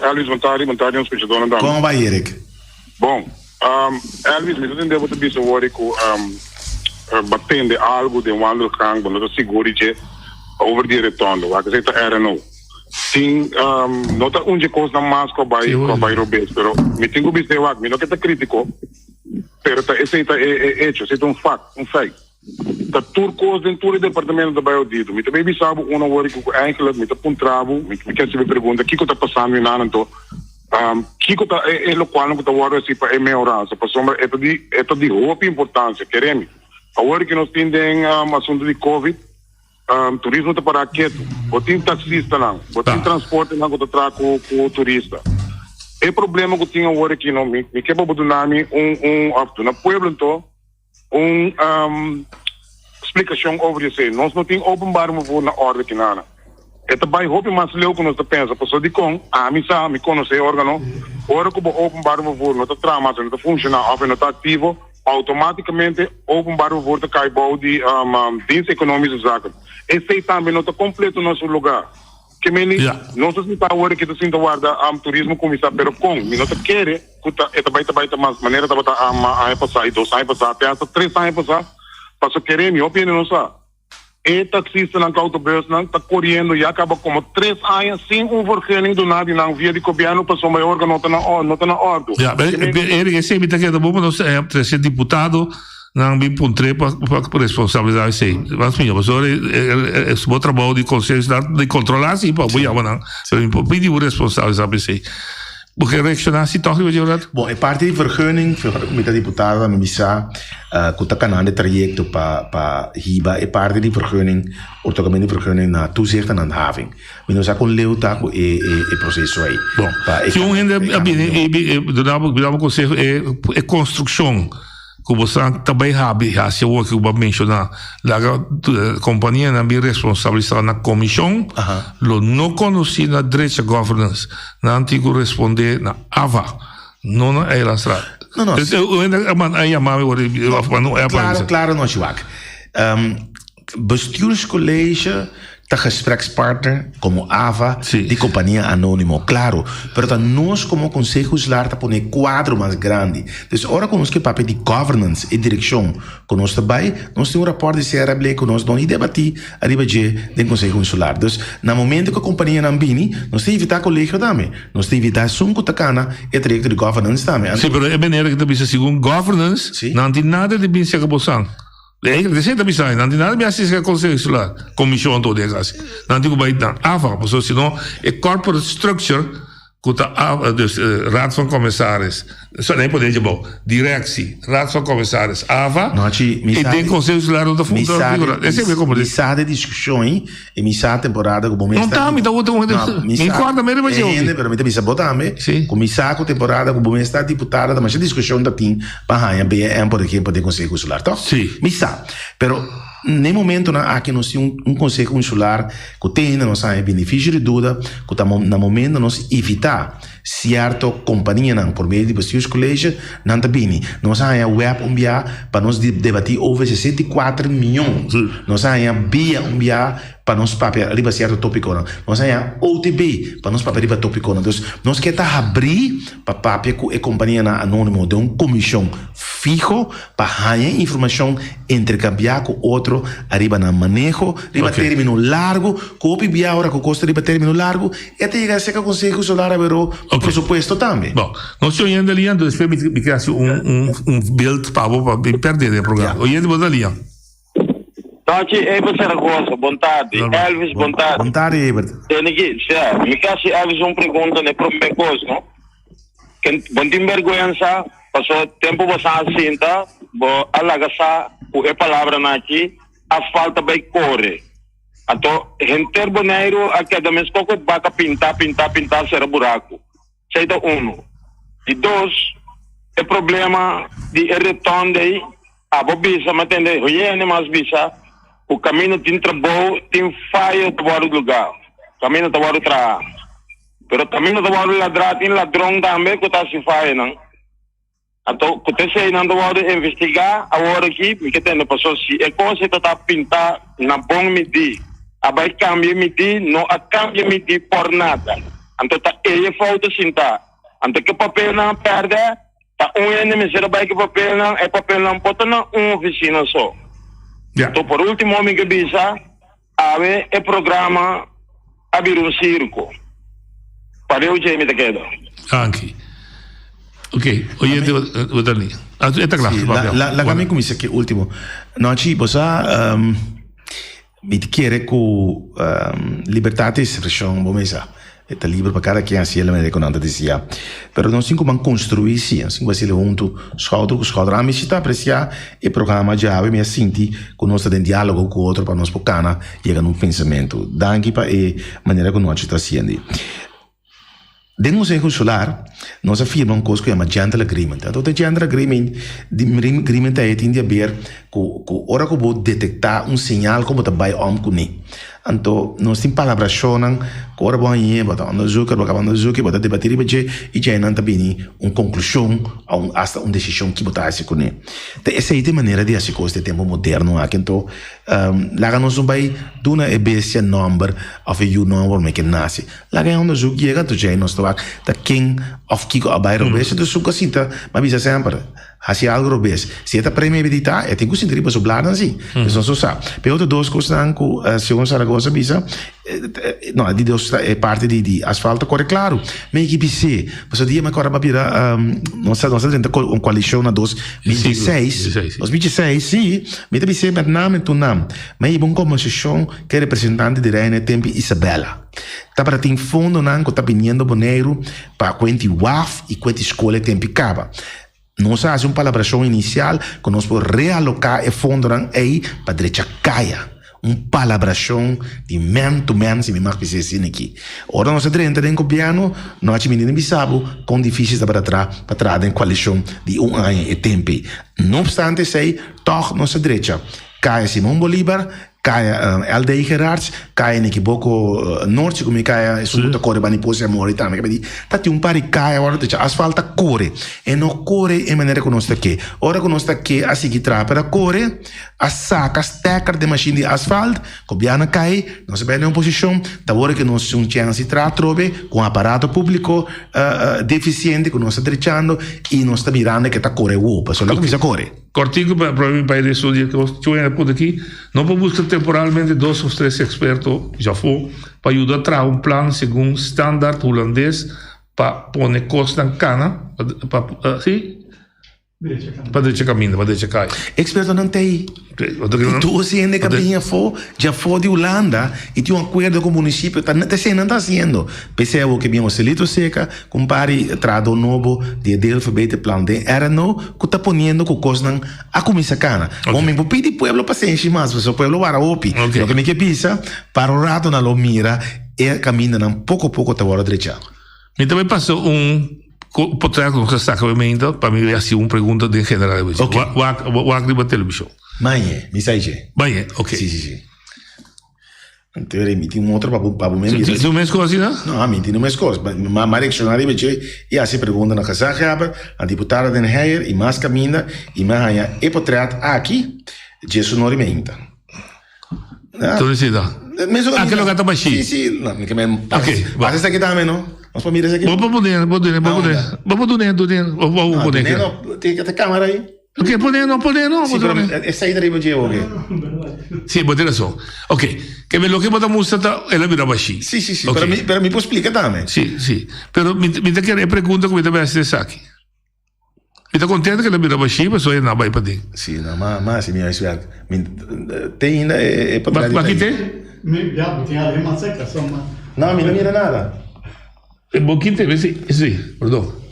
Elvis, bon tardi, bon tardi nos scuchadornan tambe. Con bai Erik? Bon, Elvis, mi ta tende bo ta bisa wori cu bo tende algo den wandelgang, bo no ta sigur di dje over di e retondo, wak esey ta RNO. Tin, no ta un dje cosnan mas cu a bai, cu a bai robes, pero mi tin cu bis'e wak, mi no ke ta critico, pero ta esey ta e hecho, esey ta un fact, un feit. Ta tur kos den tur e departamento ta bai audito. Mi ta bai bisa bo un awor ku eigenlijk mi ta puntra bo, mi mi ke hasi bo e pregunta kiko ta pasando einan anto kiko ta e e lokualnan ku ta wòrdu hasi pa e mehoransa pasobra e ta di e ta di hopi importansia kere mi. Awor ku nos tin den asuntu di covid turismo ta pará ketu. Bo tin taksistanan, bo tin transportenan ku ta traha ku ku turista. E problema ku tin awor aki no mi mi ke pa bo duna mi un un òf duna pueblo anto Un splikashon over di esei, Nos no tin openbaar vervoer na orde kinana. E ta bai hopi mas leu ku nos ta pensa. Pasobra dikon? Ami sa, mi konosé e organo. Ora ku bo openbaar vervoer no ta traha mas, e no ta funshoná òf e no ta aktivo, outomátikamente openbaar vervoer ta kai bou di Dienst Economische Zaken. Esei tambe no ta kompleto na su lugá. Ke meni, nos ta sinta awor aki ta sinta warda turismo kuminsá, pero kon? Mi no ta kere. Ku ta e ta bai ta bai ta mas manera tabata ama aña pasá i dos aña pasá te hasta tres aña pasá paso kere mi hopi hende no sa e taksistanan ku autobusnan ta koriendo ya kaba komo tres aña sin un vergunning duná di nan via di gobièrnu pasobra e organo no ta na no ta na òrdu. Ya, Erik, esei mi ta keda bon pa nos trese diputado nan bin puntr'é pa pa responsabilisá esei. Mas mihó pasobra e bo trabou di konseho di kontrolá si pa bo yama nan pero mi por pidi bo responsabilisá pa esei. Bo ke reakshoná si tòg riba dje un ratu? Bon, e parti di vergunning, fijate ku mi ta diputado ta mi bisa ku ta kanando e trayekto pa pa hiba e parti di vergunning, otorgamentu di vergunning na toezicht en handhaving. Mi no sa kon leu ta ku e e proseso ei. Bon, si un hende a bini i duna bo duna bo konseho e e konstrukshon ku bo sa ta bai habi hasi awor ku bo a menshoná laga kompanianan bin responsabilisá na komishon lo no kondusí na drecha governance. Nan tin ku respondé na AVA, no na Eilandsraad. No, no. Un hende a manda a yama mi ora a manda un app. Klaro, klaro no, Shuak. Bestuurscollege ta gesprekspartner komo AVA di kompania anónimo, klaro. Pero ta nos komo Konseho Insular ta pone e kuadro mas grandi. Dus ora ku nos ke papia di governance, e direkshon ku nos ta bai, nos tin un rapòrt di CRB ku nos no ni debatí ariba dje den Konseho Insular. Dus na momento ku e kompanianan bini, nos ta invitá kolegio tambe. Nos ta invitá esun ku ta kana e trayekto di governance tambe. Sí, pero e manera ku ta bisa segun governance, nan tin nada di bin seka bosan. Eigenlijk esei ta bisa, nan tin nada di bin hasi seka Konseho Insular, komishon todo e kasi. Nan tin ku bai na AVA, pasobra si no e corporate structure ku ta dus Raad van Commissaris, so nan e poder dje bou, Directie, Raad van Commissaris, AVA, e den Konseho Insular no ta figura. Esei mi a komprende. Mi sa de diskushon ei e mi sa temporada ku bo mes ta. No ta, mi ta wota un hende, mi kòrda mi riba dje hopi. Hende, pero mi ta bisa bo tambe, ku mi sa ku temporada ku bo mes ta diputada ta masha diskushon ta tin pa haña BM por ehempel den Konseho Insular, tòg? Si. Mi sa, pero n'e momentonan aki nos tin un Konseho Insular ku te hende nos haña benefisio di duda ku ta na momento nos evitá sierto kompanianan por medio di bestuurscollege nan ta bini. Nos a haña web un bia pa nos debatí over 64 mion. Nos a haña bia un bia pa nos papia riba sierto tópikonan. Nos a haña OTB pa nos papia riba tópikonan. Dus nos ke ta habrí pa papia ku e kompanianan anónimo den un komishon fiho pa haña informashon, interkambiá ku otro ariba nan maneho riba término largu, ku hopi bia ora ku kos ta riba término largu e ta yega serka Konseho Insular Aberó. Ku presupuesto tambe. Bon, nos tin oyente liña, entonces despues mi mi ke hasi un un un beeld pa bo pa bin perde den e programa. Oyente bo ta liña. Danki Ebert Zaragoza, bon tardi. Elvis, bon tardi. Bon tardi Ebert. Tene ki, sea, mi ke hasi Elvis un pregunta na e prome kos, no? Ken, bo no tin bergwensa, paso tempu bo sa a sinta, bo a laga sa ku e palabranan aki asfalt ta bai kore. Anto henter Boneiru a keda meskos ku baka pintá, pintá, pintá sera buraku. Esei ta unu. Di dos, e problema di e retonde ei, abo bisa, mi a tende hoye hende mas bisa ku kaminda tin trabou, tin fayo ta wòrdu lugá, kaminda ta wòrdu traha. Pero kaminda ta wòrdu ladrá tin ladron tambe ku ta hasi fayonan. Anto ku ta esei nan ta wòrdu investigá awor aki, mi ke tende paso si e kos ei ta ta pintá na bon midí, a bai kambia midí, no a kambia midí por nada. Anto ta ei e fout a sintá. Anto ke papelnan a pèrdè, ta un hende mester a bai ku papelnan, e papelnan por ta na un ofisina so. Anto por último mi ke bisa, awe e programa a bira un sirko. Pareu dje mi ta keda. Danki. Ok, oyente bo ta ni. Ah, e ta kla. Sí, la, la, laga mi kuminsá ku e último. Nochi, bo sa, um, mi ta kere ku um, libertat di ekspreshon, bo mesa, e ta liber pa kada ken hasié la manera ku nan ta deseá. Pero nos tin ku ban konstruí sí, nos tin ku hasié huntu, skouder ku skouder. Ami si ta apresiá e programa djawe, mi a sinti ku nos ta den diálogo ku otro pa nos por kana yega na un pensamentu. Danki pa e manera ku nochi ta hasiendo. Den Konseho Insular nos a firma un kos ku yama Gentle Agreement. Anto e Gentle Agreement agreement ei tin di haber ku ku ora ku bo detektá un señal ku bo ta bai òm kuné. Anto nos tin palabrashonnan ku ora bo hañ'é bo ta onderzoek, bo kaba onderzoek bo ta debatí riba dje i djei nan ta bini un konklushon òf un asta un desishon ki bo ta hasi kuné. Ta esei ta e manera di hasi kos den e tempu moderno aki. Anto laga nos no bai duna e bestia nòmber òf e yu nòmber promé ke nase. Laga e onderzoek yega anto djei nos ta wak ta ken of kiko a bai robes. Entonces su casita m'a bisa semper, haci algo robes. Si e ta premedita, e tin cu sinti riba su bladan si. Pues nos no sa. Pero otro dos cosnan cu señor Zaragoza a bisa, no, di dos ta e parti di di asfalto core claro. Mi a bis'é, pasobra dia mi a corda pa bira, nos a nos a drenta un coalicion na 2016, 2016, si, mi ta bis'é met name en toenam. Mi a hiba un conversacion cu e representante di Reino e tempo Isabella. Tabata tin fondonan ku ta biniendo Boneiru pa kuenti waf i kuenti skol e tempi kaba. Nos a hasi un palabrashon inisial ku nos por realoká e fondonan ei pa drecha kaya. Un palabrashon di man to man si mi mag bisa asina aki. Ora nos a drenta den gobièrnu no a chimindi ni bisa bo kon difísil tabata tra pa traha den koalishon di un aña e tempi. No opstante esei tòg nos a drecha kaya Simon Bolívar, Kaya LD Gerards, kaya Nicky Boko Noord, si ku mi kaya esun ku ta kore bani Posi Amor i tambe kaba di ta tin un par di kaya ora ta echa asfalt ta kore e no kore e manera ku nos ta ke. Ora ku nos ta ke a sigui traha pero a kore a saka steker den mashin di asfalt, gobièrnu a kai, nos a bai den oposishon, ta wor ke nos tin un chèns di traha atrobe ku un aparato públiko defisiente ku nos ta drechando i nos ta mirando ke ta kore awor pasobra lo kuminsá kore. Cortico pa probe mi pai den studia cu nos chuena punto aki, no por busca temporalmente dos of tres experto djafó pa yuda traha un plan segun standaard Hulandes pa pone cosnan cana pa si pa drecha caminda, pa drecha caya. Expertonan ta ei. I tur hende ka bini afó djafó di Hulanda i tin un akuerdo ku munisipio ta esei nan ta hasiendo. P'esei awor ke bin Joselito Seca ku un par di trahadó nobo di e deelverbeterplan den RNO ku ta poniendo ku kosnan a kuminsá kana. Bon mi por pidi pueblo pasenshi mas pasobra pueblo wara hopi. Loke mi ke bisa para un rato nan lo mira e kamindanan poko poko ta wòrdu drechá. Mi ta bai pasa un potret ku nos a saka meinta pa mi hasi un pregunta den general. Wak wak riba televishon. Mañe, mi sa dje. Mañe, ok. Si, si, si. Anto mi tin un otro pa bo pa bo mes mira. Tin un mes kos asina? No, mi tin un mes kos. Ma ma reakshoná riba dje i hasi pregunta na gezaghebber, na diputado Den Heyer i mas kaminda i mi a haña e potret aki dje su nori meinta. Tur esei ta. Mesun Ah, ke loke ta bashí. Si, si. No, mi ke men Ok, pasa esaki tambe no. Nos por mira esaki. Bo por pone, bo pone, bo pone. Bo por dune, dune. Bo por No, pone. dune no. Tin ke ta kamera ei. Ok, pone no, pone no. Sí, pero esei ta riba dje oke. Sí, bo tin rason. Ok, ke mi loke bo ta mustra ta el a bira bashí. Sí, sí, sí. Pero mi, pero mi por splika tambe. Sí, sí. Pero mi, mi ta kere e pregunta ku mi ta bai hasi esaki. Mi ta kontento ku el a bira bashí, pasobra e no a bai paden. Sí, no, ma, ma hasi mi huiswerk. Mi te ainda e, e Ba, ba kite? Mi, ya, bo tin algo mas cerca, so ma. No, mi no mira nada. Bo kite, sí, sí, perdon.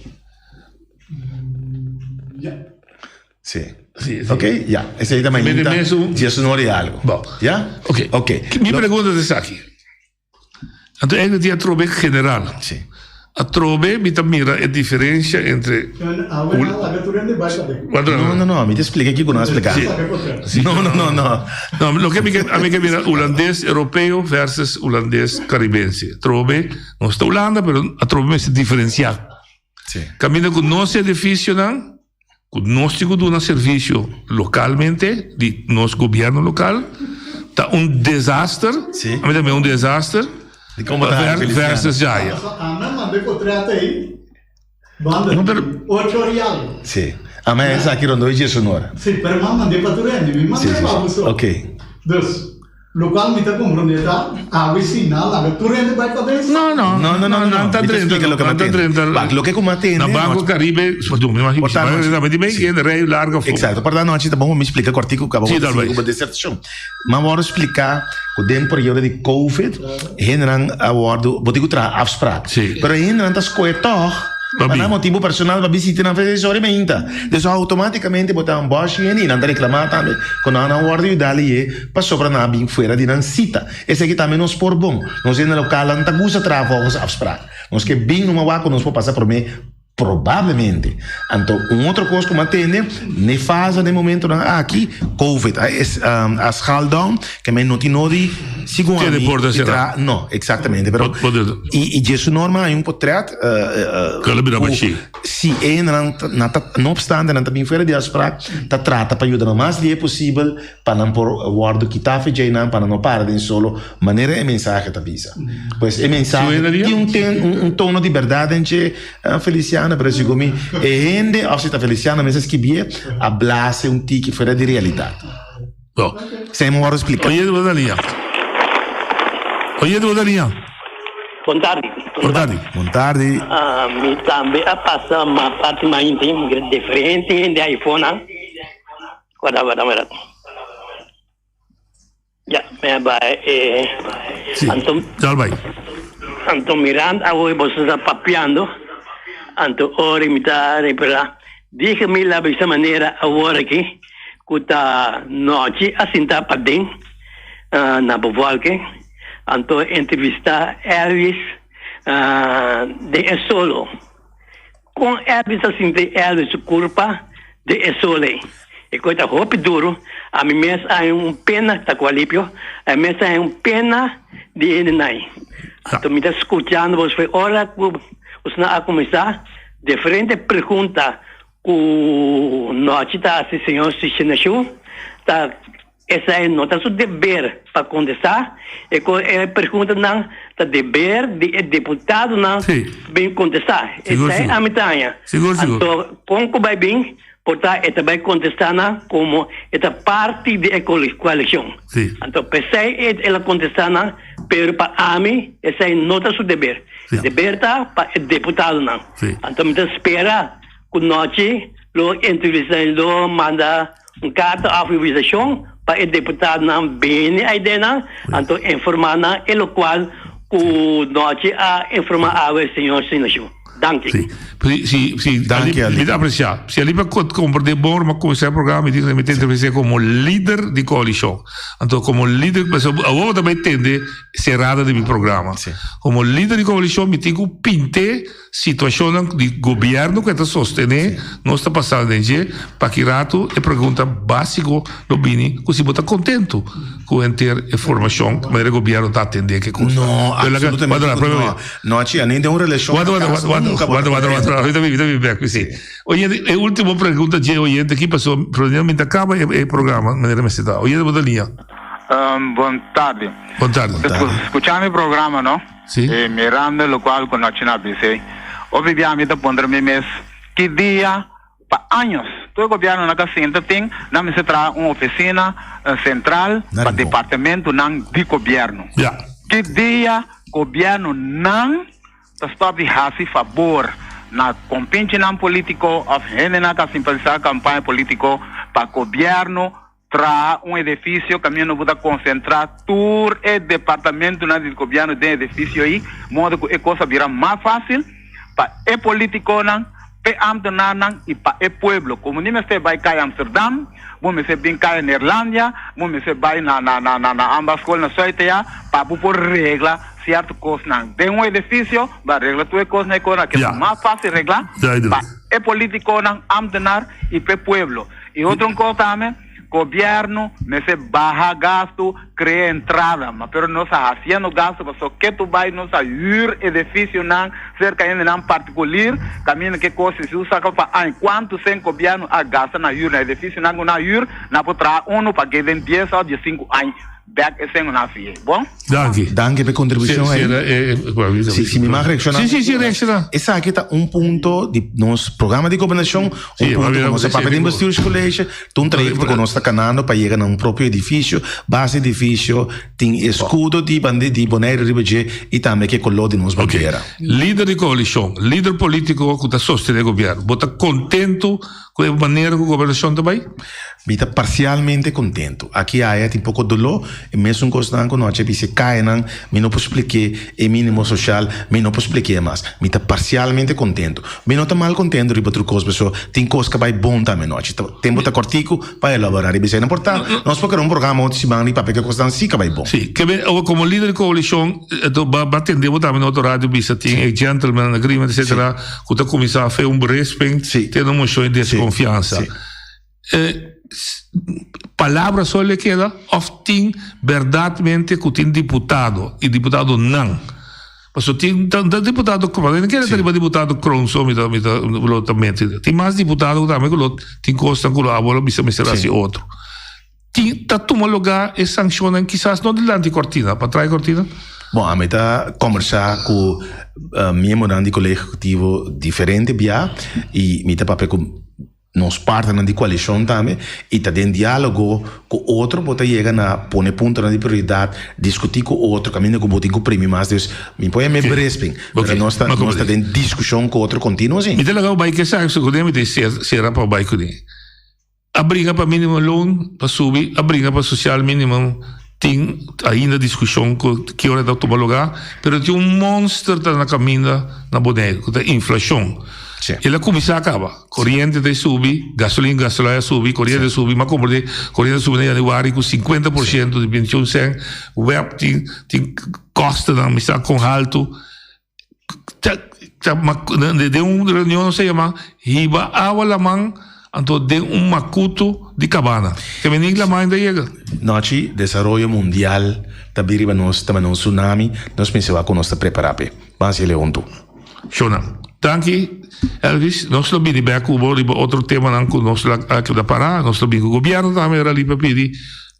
Sí. Sí, sí. Ok, ya. Esei ta mainta diesun ora i algo. Bon. Ya? Ok. Ok. Mi pregunta ta esaki. Anto eigenlijk di atrobe general. Sí. Atrobe mi ta mira e diferencia entre. No, no, no. Mi ta splika kiko nan a splika. Sí. No, no, no, no. No, loke mi ke, ami ke mira hulandes europeo versus hulandes karibense. Atrobe nos ta Hulanda, pero atrobe mester diferencia. Kaminda ku nos edifisionan, ku nos tin ku duna servisio lokalmente di nos gobièrnu lokal, ta un desaster, ami ta mira un desaster versus Jaya. Locual mi ta comprende ta awe si nan laga tur hende bai pa den No, no, No, no, no, no, nan ta Mi ta drenta, explica loke nan ta mi tende. drenta. Wak, loke ku mi a tende Na Banco nochi- Caribe, perdon, mi imagino, Por ta si nochi. mi di Sí. den rij largo afó. Exacto, por ta nochi ta bon pa mi explica kortico ku abo Sí, bo ta dal sigui bai. ku bo disertacion. Mi a wòrdu spliká ku den periodo di Covid hendenan a wòrdu, bo tin ku traha afspraak. Sí. Pero hendenan ta skohe tòg Pa pa bin. nan motibu personal pa bisita nan fecha sorry mainta. Dus automáticamente bo ta un bòshi hende i nan ta reklamá tambe ku nan a wòrdu yudá lihé pasobra nan a bin fuera di nan sita. Esaki tambe nos por bon. Nos hende lokalnan ta gusta traha volgens afspraak. Nos ke bin numa wak ku nos por pasa promé probablemente. Anto un otro kos ku mi a tende n'e fase n'e momentonan aki, covid a a schaal down, ke men no tin nodi segun Tiene ami porta di será. traha, no, exactamente, pero Pot- pot- i i dje su norma hay un potret Kala bira ku bashí. si e hendenan ta nan ta no obstante nan ta bin fuera di afspraak ta trata pa yuda nan mas lihe posibel pa nan por wòrdu kitá fe djeinan pa nan no para den solo manera e mensahe ta bisa. Pues e mensahe tin un ten un tono di bèrdat den dje, Feliciano, pero segun mi e hende òf si ta Feliciano mes a skibié a blase un tiki fuera di realidat. Esei mi wòrdu splika. Oye bo ta liña. Oye bo ta liña. Bon tardi. Bon tardi. Bon tardi. Mi tambe a pasa mas parti mainta diferente hende aifonan. Guarda, guarda, guarda. Ya, mi a bai e Sí, Anto dal bai. Anto mirando awo boso ta papiando, anto ora mi ta repará, dije mi la bisa manera awor aki ku ta nochi a sinta paden na Bovolke, anto entrevistá Elvis den e solo. Kon Elvis ta sinti Elvis su kurpa den e sol ei? E kos ta hopi duru. Ami mes a haña un pena, ta ku alipio, ami mes a haña un pena di hende nai. Anto mi ta skuchando boso for ora ku boso a kuminsá diferente pregunta ku nochi ta hasi señor Sishinashun ta Esei no ta su deber pa kontestá e ko e preguntanan, ta deber di e deputadonan bin kontestá. Esei ami ta haña. Anto kon ku bai bin por ta e ta bai kontestá nan komo e ta parti di e koalishon. Anto p'esei el a kontestá nan, pero pa ami esei no ta su deber. Deber ta pa e deputadonan. Anto mi ta spera ku nochi lo entrevistá lo manda. Un karta òf avisashon pa e deputadonan bini aidenan, anto informá nan e lokual ku nochi a informá awe señor Sinashu. Danki. Sí, sí, sí, sí, Danki, Ali. Mi ta apresiá. Si Ali pa komprendé bon, mi a kuminsá e programa, mi tin mi ta entrevist'é komo lider di koalishon. Anto komo lider, pasobra awor bo ta bai tende serada di mi programa. Sí. Komo lider di koalishon mi tin ku pint'é Situacionnan di gobierno cu e ta sostene nos ta pasando den dje, pa ki rato e pregunta basico lo bini cu si bo ta contento cu henter e formacion manera e gobierno ta atende ke cos. No, absolutamente cu no. No, Chia, ni den un relacion Wanta, wanta, acaso wanta, nunca bo wanta, ta wanta, wanta, contento. ahorita mi, ahorita mi bek, si. Oyente, e ultimo pregunta dje oyente aki pasobra probablemente mi ta caba e programa manera mester ta. Oyente bo ta liña. Bon tardi. Bon tardi. Scuchando e programa no. Sí. E mirando locual cu nochi na bisey. Hopi bia mi ta puntra mi mes ki dia pa años. Tur e gobièrnunan ku a sinta tin, nan mester traha un ofisina sentral pa departamentunan di gobièrnu. Ki dia gobièrnunan ta stòp di hasi fabor na kompinchinan polítiko òf hendenan ku a simpalisá kampaña polítiko pa gobièrnu traha un edifisio kaminda no bo ta konsentrá tur e departamentunan di gobièrnu den edifisio ei, modo ku e kos a bira mas fásil pa e polítikonan, p'e ámtenarnan i pa e pueblo. Komo ni mester bai kai Amsterdam, bo mester bin kai Neerlandia, bo mester bai na na na na Ambachtsschool na Zuidtea pa bo por regla sierto kosnan. Den un edifisio bo a regla tur e kosnan e kosnan ke ta mas fásil reglá pa e polítikonan, ámtenar i p'e pueblo. I otro un kos tambe, gobièrnu mester baha gastu, krea entrada. Ma pero nos a hasiendo gastu pasobra ke tu bai nos a hür edifisionan serka hendenan partikulir, kaminda ke kos si su saka pa aña kuantu sen gobièrnu a gasta na hür na edifisionan ku nan a hür, nan por traha unu pa ke den dies òf diesinku aña. Bek e sen una fie. Bon? Danki. Danki pa e kontribushon Si, ei. si, Si, si mi mag reakshoná. Si, si, si, reakshoná. Esaki ta un punto di nos programa di gobernashon, un Si, punto papia ku nos a papia den bestuurscollege, ta un trayekto ku nos ta kanando pa yega na un propio edifisio. Base edifisio tin eskudo di bande di Boneiru riba dje i tambe ku e koló di nos bandera. Lider di koalishon, lider polítiko ku ta sostené gobièrnu, bo ta kontentu Ku e manera ku gobernashon ta bai? Mi ta parsialmente kontentu. Aki aya tin poko doló, e mesun kosnan ku nochi a bisa e kayanan, mi no por splik'é, e mínimo soshal, mi no por splik'é mas. Mi ta parsialmente kontentu. Mi no ta mal kontentu riba tur kos pasobra tin kos ku a bai bon tambe nochi. Tempu ta kòrtiku pa elaborá riba esei. No por ta, nos por kere un programa otro siman riba papia ke kosnan si ka bai bon. Sí, ke men awo komo lider di koalishon, bo a tende bo tambe na otro radio bisa tin e gentleman agreement etcetera. Ku ta kuminsá fe un beresping te na moshon di deskonfiansa. Palabra so le keda òf tin bèrdatmente ku tin diputado i diputadonan? Pasobra tin ta diputado Kroon, no kere ta riba diputado Kroon so mi ta mi ta lo ta menti. Tin mas diputado ku tambe ku lo tin kosnan ku lo abo lo bisa mester hasi otro. Tin ta tuma lugá e sankshonnan kisas no dilanti kortina, pa trae kortina? Bon, ami ta kombersá ku miembronan di Kolegio Ehekutivo diferente bia i mi ta papia ku nos partnernan di koalishon tambe i ta den diálogo ku otro bo ta yega na pone puntonan di prioridat, diskutí ku otro kaminda ku bo tin ku primi mas. Dus mi por yam'é beresping, pero nos ta nos ta den diskushon ku otro kontinuo si. Mi ta laga bo bai kesa, mi ta sera pa bo bai kuné. A bringa pa minimum loon pa subi, a bringa pa social minimum, tin ainda discusion cu ki ora ta tuma lugar, pero tin un monster ta na caminda na Boneiru cu ta inflacion. El a cuminsa caba, coriente ta subi, gasolin, gasolai a subi, coriente a subi, m'a comprende coriente a subi na januari cu 50% di 21 cent, web tin tin costonan mi sa con halto. Den un reunion nos a yama hiba awa laman anto den un makutu di kabana. Te menik laman ta yega. Nochi, desaroyo mundial ta bin riba nos, ta manda un tsunami, nos mester wak ku nos ta prepará p'e. Ban hasi el huntu. Shona, Danki Elvis, nos lo bini bek ku bo riba otro temanan ku nos a keda pará, nos lo bini ku gobièrnu tambe ora li pa pidi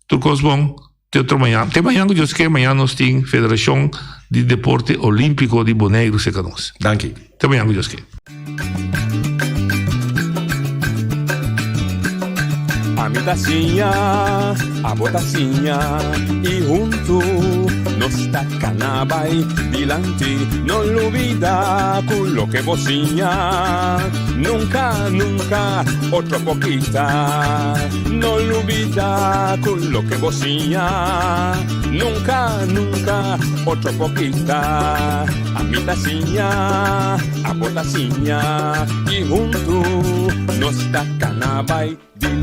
tur kos bon. Te otro mañan. Te mañan ku Dios ke, mañan nos tin Federashon di Deporte Olímpiko di Boneiru serka nos. Danki. Te mañan ku Dios ke. Ami ta siña, abo ta siña, i huntu nos ta kana bai dilanti. No lubida ku loke bo siña, nunka, nunka otro por kita. No lubida ku loke bo siña, nunka, nunka otro por kita. Ami ta siña, abo ta siña, i huntu nos ta kana bai.